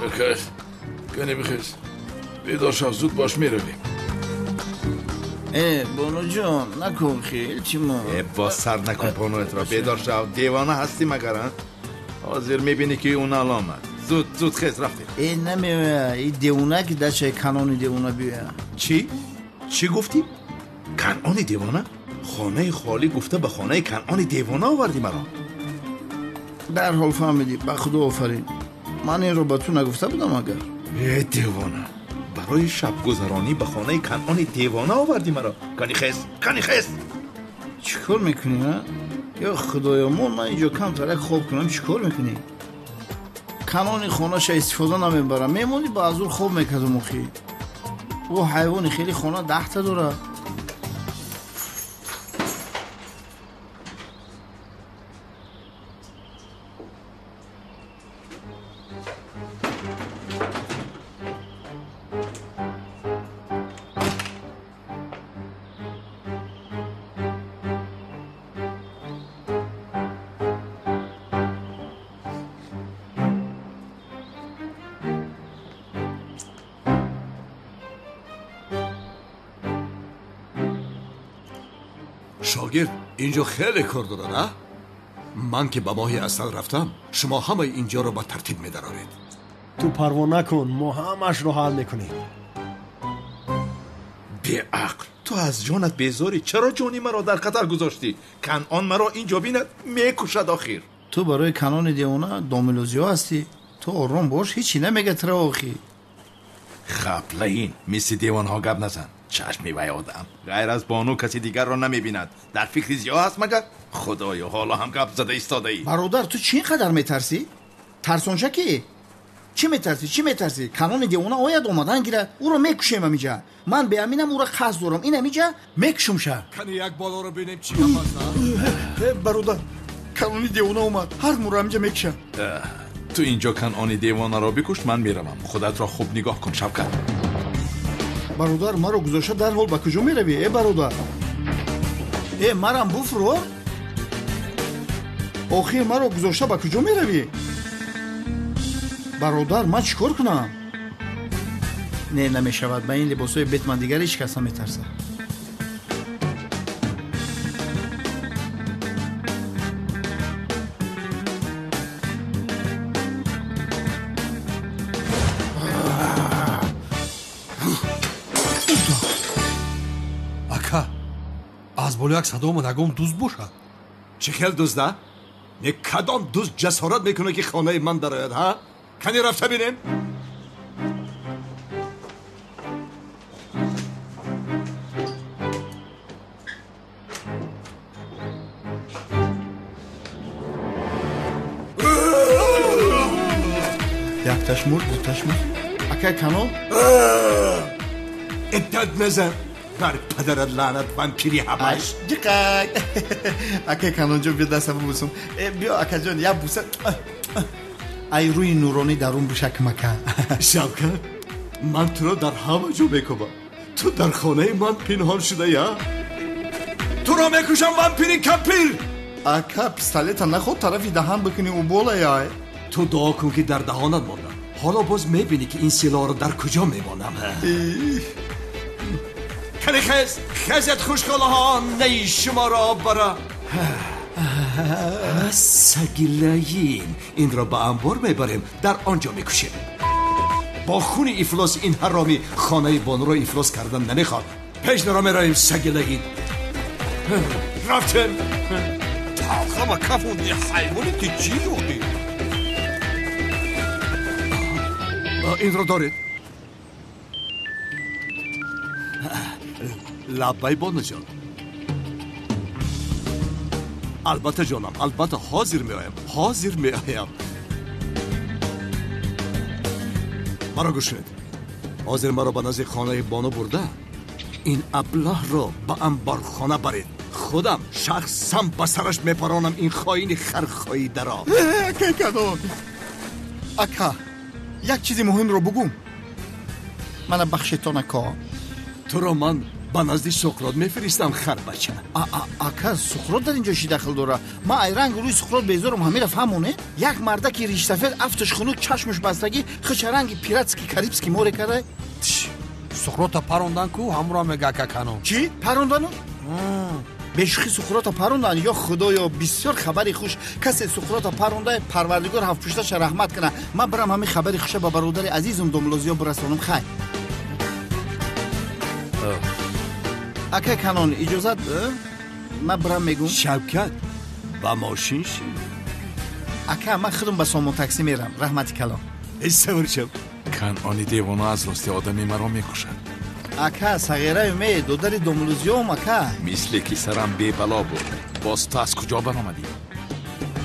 Speaker 22: Шавкат, кани бихез. Бедор шав, зуд бош меравем.
Speaker 19: Э, Бону ҷон, накун хи, илтимос.
Speaker 9: Э, боз сар накун бонуятро. Бедор шав, девона ҳастӣ магар, а? Ҳозир мебинӣ ки ӯ нал омад. Зуд, зуд хез, рафтем.
Speaker 19: Э, намеоя, и девона ки дачаи Канони девона биёя.
Speaker 9: Чӣ? Чӣ гуфтӣ? Канъони девона? Хонаи холӣ гуфта ба хонаи Канъони девона овардӣ маро.
Speaker 19: Дарҳол фаҳмидӣ, ба худо офарин. Ман инро ба ту нагуфта будам агар.
Speaker 9: Э, девона, барои шабгузаронӣ ба хонаи Канъони девона овардӣ маро. Кани хез, кани хез.
Speaker 19: Чӣ кор мекунӣ, а? Ё худоё, мон ман инҷо камтарак хоб кунам, чӣ кор мекунӣ? Канони хонаша истифода намебарам. Мемонӣ ба азур хоб мекардум охи. Ӯ ҳайвони хеле хона дахта дорад.
Speaker 22: Шогирд, инҷо хеле кор дорад, а? Ман ки ба моҳи асал рафтам, шумо ҳамаи инҷоро ба тартиб медароред.
Speaker 4: Ту парво накун, мо ҳамаашро ҳал мекунем.
Speaker 9: Беақл, ту аз ҷонат безорӣ. Чаро ҷони маро дар хатар гузоштӣ? Канъон маро инҷо бинад, мекушад охир.
Speaker 19: Ту барои Канони девона домилозиҳо ҳастӣ. Ту ором бош, ҳечи намега тра охи.
Speaker 9: Хаплаин, мисли девонҳо гап назан. Чашми вай одам ғайр аз бону каси дигарро намебинад. Дар фикри зиё ҳаст магар? Худоё, ҳоло ҳам гап зада истодаӣ.
Speaker 19: Бародар, ту чӣ ин қадар метарсӣ? Тарсонша ки? Чӣ метарсӣ, чӣ метарсӣ? Канони девона ояд, омадан гирад, ӯро мекушем амиҷа. Ман беаминам ӯро қасд дорам, ин амиҷа мекушумша.
Speaker 22: Кани як болоро бинем чӣ гап аст,
Speaker 19: а? Бародар, канони девона омад, ҳар муро амиҷа мекушам.
Speaker 9: Ту инҷо Канъони девонаро бикуш, ман меравам. Худатро хуб нигоҳ кун, Шавкат.
Speaker 19: Бародар, маро гузошта дарҳол ба куҷо меравӣ, э бародар? Э, марам буфурор? Охир маро гузошта ба куҷо меравӣ? Бародар, ман чӣ кор кунам? Не, намешавад, ба ин либосҳои Бетман дигар ҳеҷ кас наметарсад.
Speaker 23: Ака, аз боло як садо омад, ягон дузд бошад.
Speaker 22: Чӣ хел дузда? Не, кадом дузд ҷасорат мекунад, ки хонаи ман дарояд, ҳа? Кани рафта бинем.
Speaker 19: Якташ мурд, дуташ мурд. Акай Канон?
Speaker 22: Иддат назан. Бар падарат лаънат, вампири ҳабаш.
Speaker 19: Ҷиқак. Акай Канонҷон, биё дастам бубусум. Э, биё акаҷон, як буса. Ай рӯи нуронӣ дарун бушакмака.
Speaker 22: Шавкат, ман туро дар ҳама ҷо мекобам. Ту дар хонаи ман пинҳон шуда, я? Туро мекушам, вампири кампир.
Speaker 19: Ака, пистолета наход тарафи даҳан бикунӣ, ӯ болаяй.
Speaker 22: Ту дуо кун, ки дар даҳонат мондам. Ҳоло боз мебинӣ, ки ин силоҳро дар куҷо мемонам. Кани хез, хезет, хушколаҳо, наи шуморо бара. Саги лаин, инро ба анбор мебарем, дар он ҷо мекушем. Бо хуни ифлос ин ҳаромӣ хонаи бонуро ифлос кардан намехоҳад. Пеш наро, меравем, саги лаин. Рафтем.
Speaker 23: Талхама кафонди, ҳайвони, ту чӣ охи?
Speaker 22: Инро доред. Лаббай, бонуҷон. Албатта, ҷонам, албатта, ҳозир меоям, ҳозир меоям. Маро гӯш кунед. Ҳозир маро ба назди хонаи бону бурда, ин аблаҳро ба анборхона баред. Худам шахсан ба сараш мепаронам ин хоини хархоидаро.
Speaker 19: Акай Канон, ака, як чизи муҳимро бугум. Мана бахшетон, ака.
Speaker 22: Туро ман Ба назди Суқрот мефиристам, харбача.
Speaker 19: Ака, Суқрот дар инҷо чӣ дахл дора? Ман ай ранг рӯи Суқрот безорам, ҳамира фаҳмоне? Як мардаки ришсафед, афташ хунук, чашмаш бастагӣ, хича ранги пиратский карибский море карда.
Speaker 23: Суқрота парондан ку, ҳамуро мега ака Канон.
Speaker 19: Чӣ? Парондану? Бешӯхӣ Суқрота парондан? Ё худоё, бисёр хабари хуш. Касе Суқрота паронда, парвардигор ҳафтпушташа раҳмат кана. Ман бирам ҳамин хабари хуша ба бародари азизум Домлозиё бирасонам. Хай. Ака Канон, иҷозат, ман бирам мегум.
Speaker 22: Шавкат, ба мошин ши.
Speaker 19: Ака, ман худам ба сомон таксӣ мерам. Раҳмати калон.
Speaker 22: Эй, савор шав.
Speaker 9: Канони девона аз рости одами маро мекушад.
Speaker 19: Ака, сағираю ме, додари Домлузиём, ака.
Speaker 9: Мисле ки сарам бебало буд. Боз ту аз куҷо баромадӣ?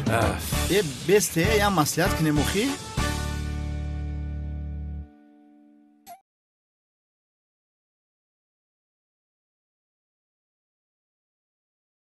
Speaker 19: Э, бесте, я маслиҳат кунем охи.